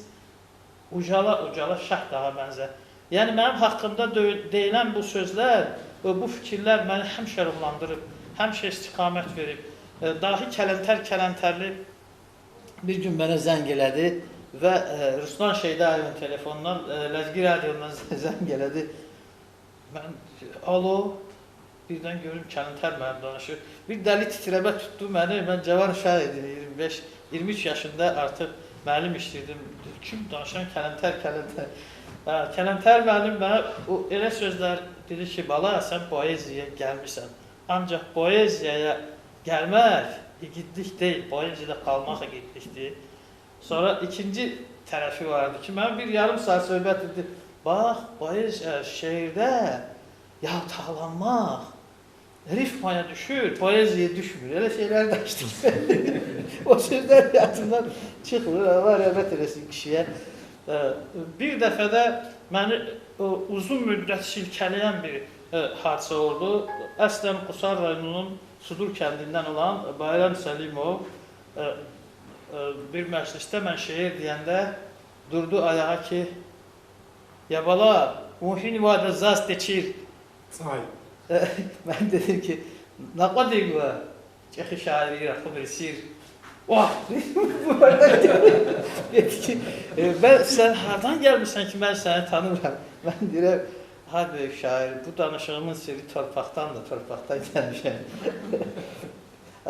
ucala ucala şah dağa bənzər. Yəni, mənim haqqımda deyilən bu sözlər və bu fikirlər məni həmişə ruhlandırıb, həmişə istiqamət verib. Dahi Kələntər Kələntərli bir gün mənə zəng elədi və Ruslan Şeydayevin telefonundan, Ləzgi radiondan zəng elədi. Mən, alo, birdən görüm Kələntər mənim danışır. Bir dəli titrəmə tutdu məni, mən cavan uşaq idim, 25, 23 yaşında artıq müəllim işləyirdim. Kim danışan Kələntər, Kələntər. Kələntər müəllim mənə elə sözlər dedi ki, bala, sən poeziyaya gəlmirsən. Ancaq poeziyaya gəlmək igidlik deyil, poeziyada qalmaq igidlikdir. Sonra ikinci tərəfi vardı ki, mən bir yarım saat söhbət idi. Bax, poeziya, şeirdə yaltaqlanmaq, rifmaya düşür, poeziyaya düşmür. Elə şeylər danışdıq. O sözlər yadımdan çıxmır, Allah rəhmət eləsin kişiyə. Bir dəfə də məni uzun müddət silkələyən bir hadisə oldu. Əslən, Qusar rayonunun Sudur kəndindən olan Bayram Səlimov bir məclisdə mən şeir deyəndə durdu ayağa ki, ya bala, muhin vadə zaz deçir. Say. Mən dedim ki, nə qədər var? Çexi şairi raxı bir sir. Oh! Dedi ki, mən, sən hardan gəlmişsən ki, mən səni tanımıram. Mən deyirəm, ha böyük şair, bu danışığımın sirri torpaqdan da, torpaqdan gəlmişəm.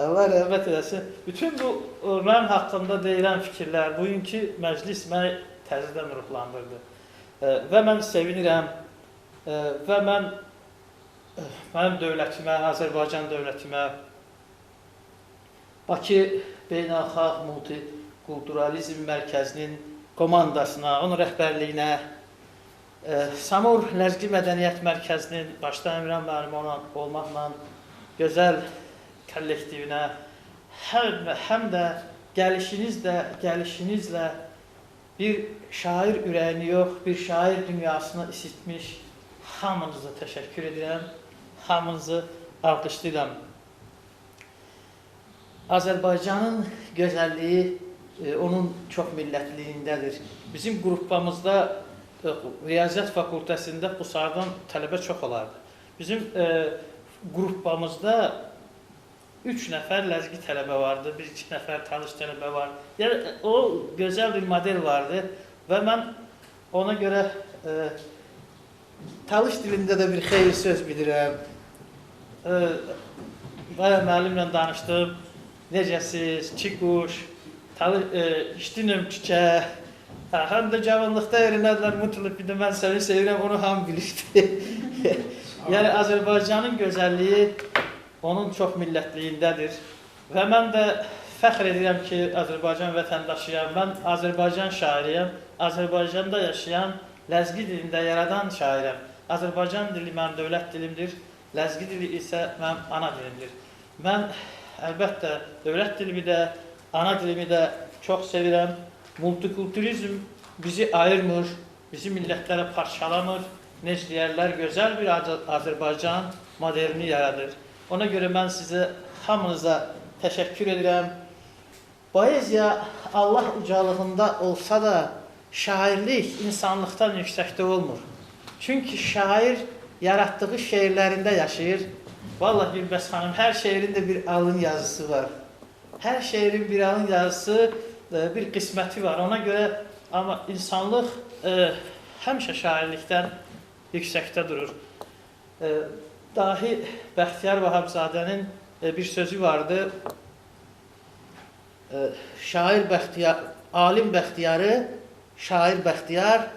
Allah rəhmət eləsin. Bütün bu mənim haqqımda deyilən fikirlər, bugünkü məclis məni təzədən ruhlandırdı. Və mən sevinirəm və mən mənim dövlətimə, Azərbaycan dövlətimə, Bakı Beynəlxalq Multikulturalizm Mərkəzinin komandasına, onun rəhbərliyinə, Samur Ləzgi Mədəniyyət Mərkəzinin başda Əmran müəllim olmaqla gözəl kollektivinə, həm də gəlişinizlə bir şair ürəyini yox, bir şair dünyasını isitmiş hamınıza təşəkkür edirəm, hamınızı alqışlayıram. Azərbaycanın gözəlliyi onun çox millətliyindədir. Bizim qrupamızda Riyaziyyat Fakültəsində Qusardan tələbə çox olardı. Bizim qrupamızda 3 nəfər ləzgi tələbə vardı, 1-2 nəfər tanış tələbə vardı. Yəni, o gözəl bir model vardı və mən ona görə talış dilində də bir xeyir söz bilirəm. Bayaq müəllimlə danışdım, necəsiz, çiquş, İştinəm çiçə. Həm də cavanlıqda öyrənədilər mütləq bir də mən səni sevirəm, onu hamı bilirdi. Yəni Azərbaycanın gözəlliyi onun çox millətliyindədir. Və mən də fəxr edirəm ki, Azərbaycan vətəndaşıyam, mən Azərbaycan şairiyəm, Azərbaycanda yaşayan, ləzgi dilində yaradan şairəm. Azərbaycan dili mənim dövlət dilimdir, ləzgi dili isə mənim ana dilimdir. Mən əlbəttə dövlət dilimi də, ana dilimi də çox sevirəm. Multikulturizm bizi ayırmır, bizi millətlərə parçalamır. Necə deyərlər, gözəl bir Azərbaycan modelini yaradır. Ona görə mən sizə, hamınıza təşəkkür edirəm. Poeziya Allah ucalığında olsa da şairlik insanlıqdan yüksəkdə olmur. Çünki şair yaratdığı şeirlərində yaşayır. Vallahi Gülbəz xanım, hər şeirin də bir alın yazısı var. Hər şeirin bir alın yazısı, bir qisməti var. Ona görə amma insanlıq həmişə şairlikdən yüksəkdə durur. Dahi Bəxtiyar Vahabzadənin bir sözü vardı. Şair Bəxtiyar, alim Bəxtiyarı, şair Bəxtiyar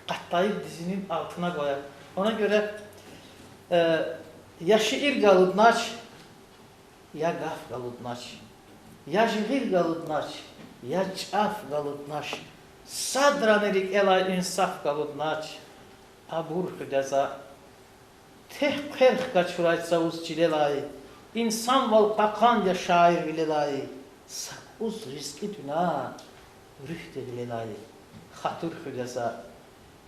qatlayıb dizinin altına qoyar. Ona görə ya şiir qaludnaç, ya qaf qaludnaç, ya şiir qaludnaç, ya çaf qaludnaç, sadran erik elay insaf qaludnaç, abur xüdəza, teh qerx qaçuraysa uz cilelay, insan val qaqan ya şair vilelay, uz rizki düna, rüh devilelay, xatır xüdəza.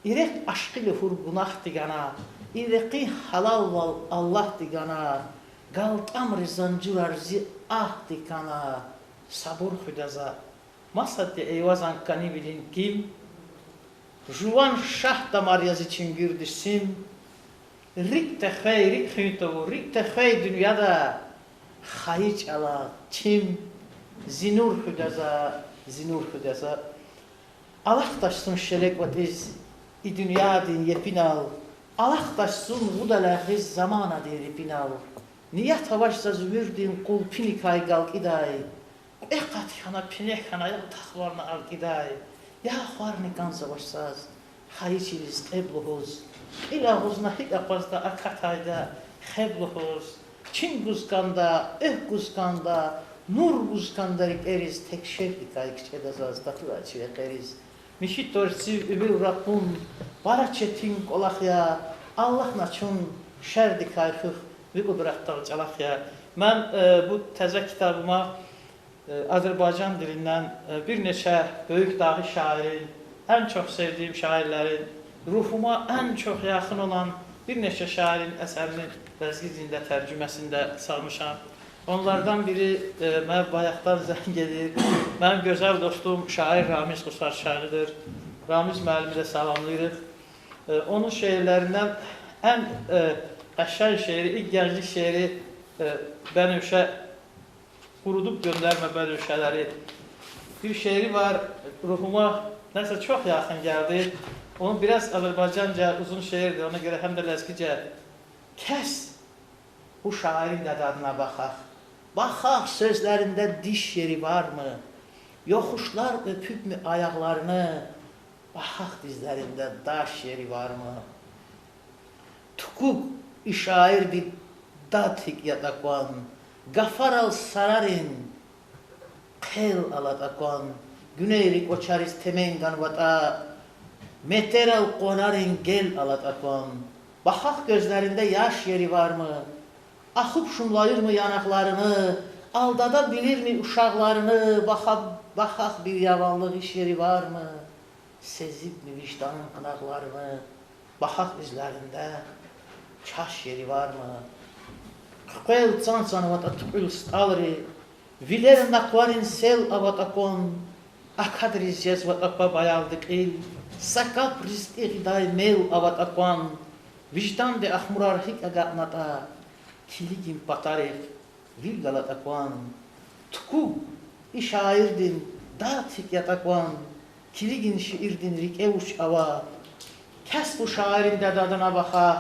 İrək aşqı hur günah digana, İrəqi halal val Allah digana, qaltam rizancı arzi ah digana, sabur xüdəza. Masaddi eyvazan kani bilin kim, Juvan şah damar yazı çingirdi sim, Rik təxəy, rik xüntovu, rik təxəy dünyada, Xayic ala çim, zinur xüdəza, zinur xüdəza. Allah daşsın şelek vatiz, i dünya din yepinal, Allah daşsın gudələxiz zamana deyir pinal. Niyə tavaşsa zümürdin qul pinikay qalqiday, Eqatxana pinexana ya taxvarna alqiday, Ya xvarni qanzavaşsaz, xayiçiliz qebluhuz, İlağuzna hiqapazda akatayda xebluhuz, Çin quzqanda, eh quzqanda, Nur quzqanda eriz, tek şevdikay kiçedazaz, datıraçiye qeriz. Mişit torsiv übül Rabbun, bara çetin qolaxya, Allah naçun şərdikayxıq və qudratdal calaxya. Mən bu təzə kitabıma Azərbaycan dilindən bir neçə böyük dahi şairin, ən çox sevdiyim şairlərin, ruhuma ən çox yaxın olan bir neçə şairin əsərini ləzgi dilində tərcüməsində salmışam. Onlardan biri mənə bayaqdan zəng edir. Mənim gözəl dostum şair Ramiz Xusarşahıdır. Ramiz müəllimi də salamlayırıq. Onun şeirlərindən ən qəşəng şeiri, ilk gənclik şeiri Bənövşə, qurudub göndərmə bənövşələri. Bir şeiri var, ruhuma nəsə çox yaxın gəldi. Onun biraz Azərbaycanca uzun şeirdir, ona görə həm də ləzgicə. Kəs bu şairin də dadına baxaq. Baxaq sözlərində diş yeri varmı? Yoxuşlar öpübmü ayaqlarını? Baxaq dizlərində daş yeri varmı? Tuquq işair bir datik yataqvan, Qafaral sararin, qel alataqvan, Güneyrik oçariz temengan vata, Meteral qonarin gel alataqvan. Baxaq gözlərində yaş yeri varmı? Axıb şumlayırmı yanaqlarını, aldada bilirmi uşaqlarını, baxaq bir yavanlıq iş yeri varmı? Sezibmi vicdanın qınaqlarını, baxaq üzlərində çaş yeri varmı? Qel can-can avata tüqül stalri, viler naqvarin sel avatakon, akadriz jez vatapa bayaldık il, sakap rizqi day mel avatakon, vicdan de axmurar hik agaqnata, Kiligin patarif, vilgalatakvan, Tuku işairdin, datik yatakvan, Kiligin şiirdin rikevuş ava, Kəs bu şairin də dadına baxaq,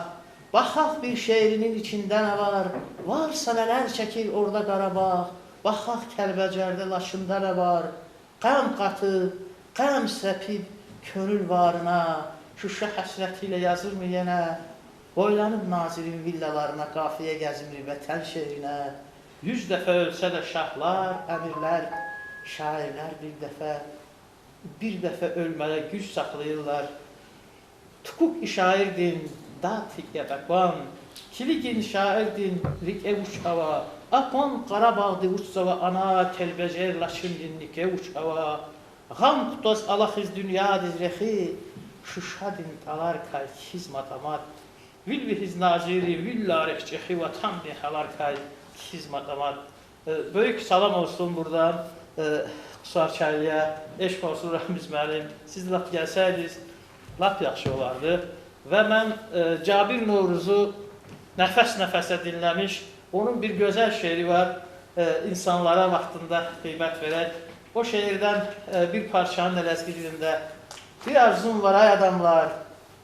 baxaq bir şeirinin içində nə var, varsa nələr çəkir orada Qarabağ, baxaq Kəlbəcərdə, Laçında nə var, Qəm qatıb, qəm səpib könül varına, Şuşa həsrəti ilə yazırmı yenə? Boylanıb nazirin villalarına, qafiyə gəzmir vətən şeirinə. 100 dəfə ölsə də şahlar, əmirlər, şairlər bir dəfə ölməyə güc saxlayırlar. Tukuk şairdin, datik yadaqvan, Kiligin şairdin, rike uçava, Akon Qarabağ uçsava, ana Kelbecer Laçındin nike uçava, Gam kutos alaxiz dünya dizrexi, Şuşadin talarkay xizmatamat, Vilvihiz naziri, villarexçexi, vatan halarkay xizmatamat. Böyük salam olsun buradan Qusarçaylıya, eşq olsun Ramiz müəllim. Siz lap gəlsəydiniz, lap yaxşı olardı. Və mən Cabir Novruzu nəfəs-nəfəsə dinləmiş, onun bir gözəl şeiri var, insanlara vaxtında qiymət verək. O şeirdən bir parçanın Ləzgi dilində bir arzum var ay adamlar,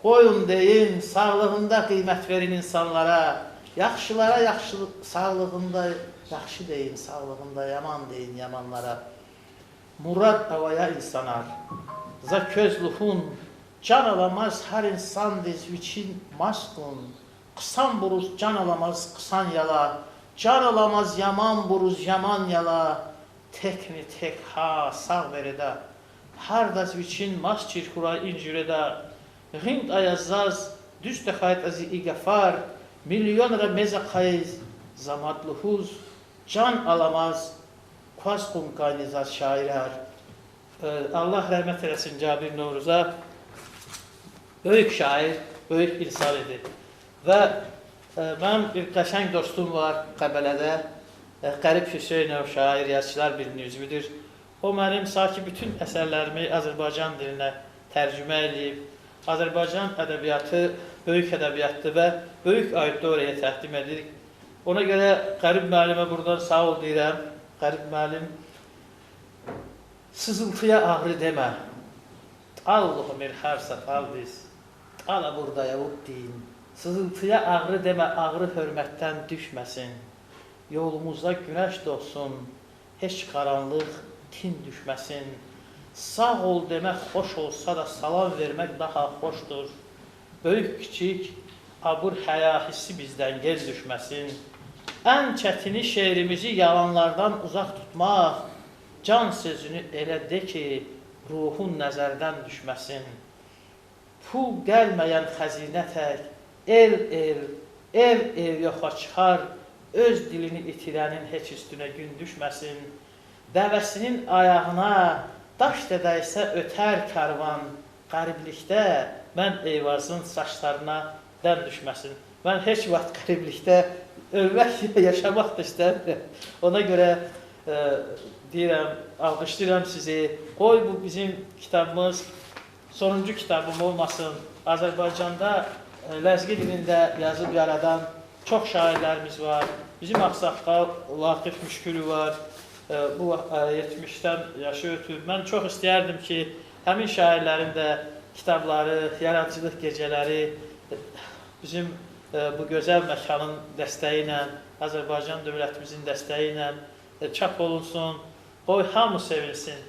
qoyun deyin, sağlığında qiymət verin insanlara, yaxşılara yaxşı, sağlığında yaxşı deyin, sağlığında yaman deyin yamanlara. Murad avaya insanar, za közluhun, can alamaz hər insan diz üçün maskun, qısan buruz can alamaz qısan yala, can alamaz yaman buruz yaman yala, tekni tek ha sağ vereda, hardaz üçün mas çirkura incireda, Ğind ayazaz, düz təxayət əzi iqafar, milyonra meza xayız, zamadluhuz, can alamaz, kvas qumqanizaz şairər. Allah rəhmət eləsin Cabir Novruza. Böyük şair, böyük insan idi. Və mənim bir qəşəng dostum var Qəbələdə, Qərib Hüseynov şair, yazıçılar birliyinin üzvüdür. O mənim sanki bütün əsərlərimi Azərbaycan dilinə tərcümə edib. Azərbaycan ədəbiyyatı böyük ədəbiyyatdır və böyük auditoriyaya təqdim edirik. Ona görə Qərib müəllimə buradan sağ ol deyirəm. Qərib müəllim, sızıltıya ağrı demə. Allahum irharsa taldiz, ala burada yavub deyin. Sızıltıya ağrı demə, ağrı hörmətdən düşməsin. Yolumuza günəş doğsun, heç qaranlıq tin düşməsin. Sağ ol demək xoş olsa da salam vermək daha xoşdur. Böyük kiçik abur həya hissi bizdən gez düşməsin. Ən çətini şeirimizi yalanlardan uzaq tutmaq, can sözünü elə de ki, ruhun nəzərdən düşməsin. Pul gəlməyən xəzinə tək, el el, ev ev yoxa çıxar, öz dilini itirənin heç üstünə gün düşməsin. Dəvəsinin ayağına daş dədəysə ötər karvan, qəriblikdə mən Eyvazın saçlarına dəm düşməsin. Mən heç vaxt qəriblikdə ölmək, yaşamaq da istəmirəm. Ona görə deyirəm, alqışlayıram sizi. Qoy bu bizim kitabımız sonuncu kitabım olmasın. Azərbaycanda Ləzgi dilində yazıb yaradan çox şairlərimiz var. Bizim ağsaqqal Vaqif Müşkülü var. Bu 70-dən yaşı ötüb. Mən çox istəyərdim ki, həmin şairlərin də kitabları, yaradıcılıq gecələri bizim bu gözəl məkanın dəstəyi ilə, Azərbaycan dövlətimizin dəstəyi ilə çap olunsun. Qoy hamı sevinsin.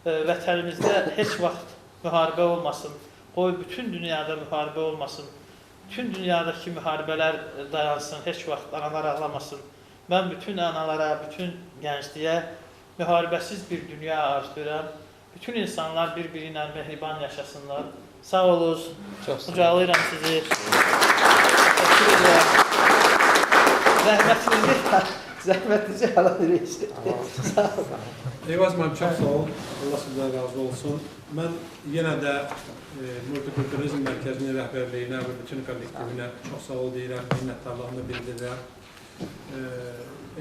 Vətənimizdə heç vaxt müharibə olmasın. Qoy bütün dünyada müharibə olmasın. Bütün dünyadakı müharibələr dayansın, heç vaxt analar ağlamasın. Mən bütün analara, bütün gəncliyə müharibəsiz bir dünya arzulayıram. Bütün insanlar bir-biri ilə mehriban yaşasınlar. Sağ olunuz. Qucaqlayıram sizi. Təşəkkür edirəm. Zəhmətinizi halal eləyin. Sağ olun. Eyvaz müəllim, çox sağ olun. Allah sizdən razı olsun. Mən yenə də Multikulturalizm Mərkəzinin rəhbərliyinə və bütün kollektivinə çox sağ ol deyirəm, minnətdarlığımı bildirirəm.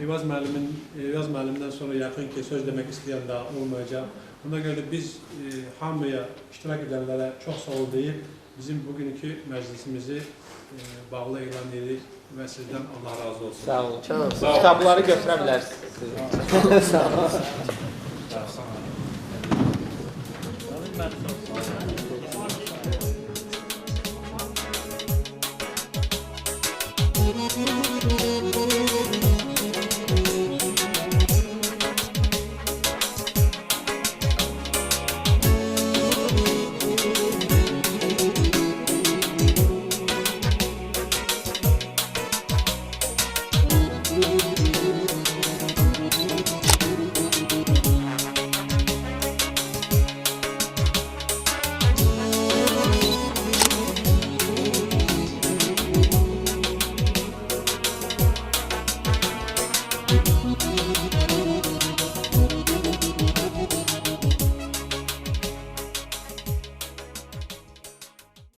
Eyvaz müəllimdən sonra yaxın ki, söz demək istəyən daha olmayacaq. Ona görə də biz hamıya, iştirak edənlərə çox sağ ol deyib, bizim bugünkü məclisimizi bağlı elan edirik və sizdən Allah razı olsun. Sağ olun. Sağ olun. Kitabları götürə bilərsiniz. Sağ olun. Sağ olun. Thank you.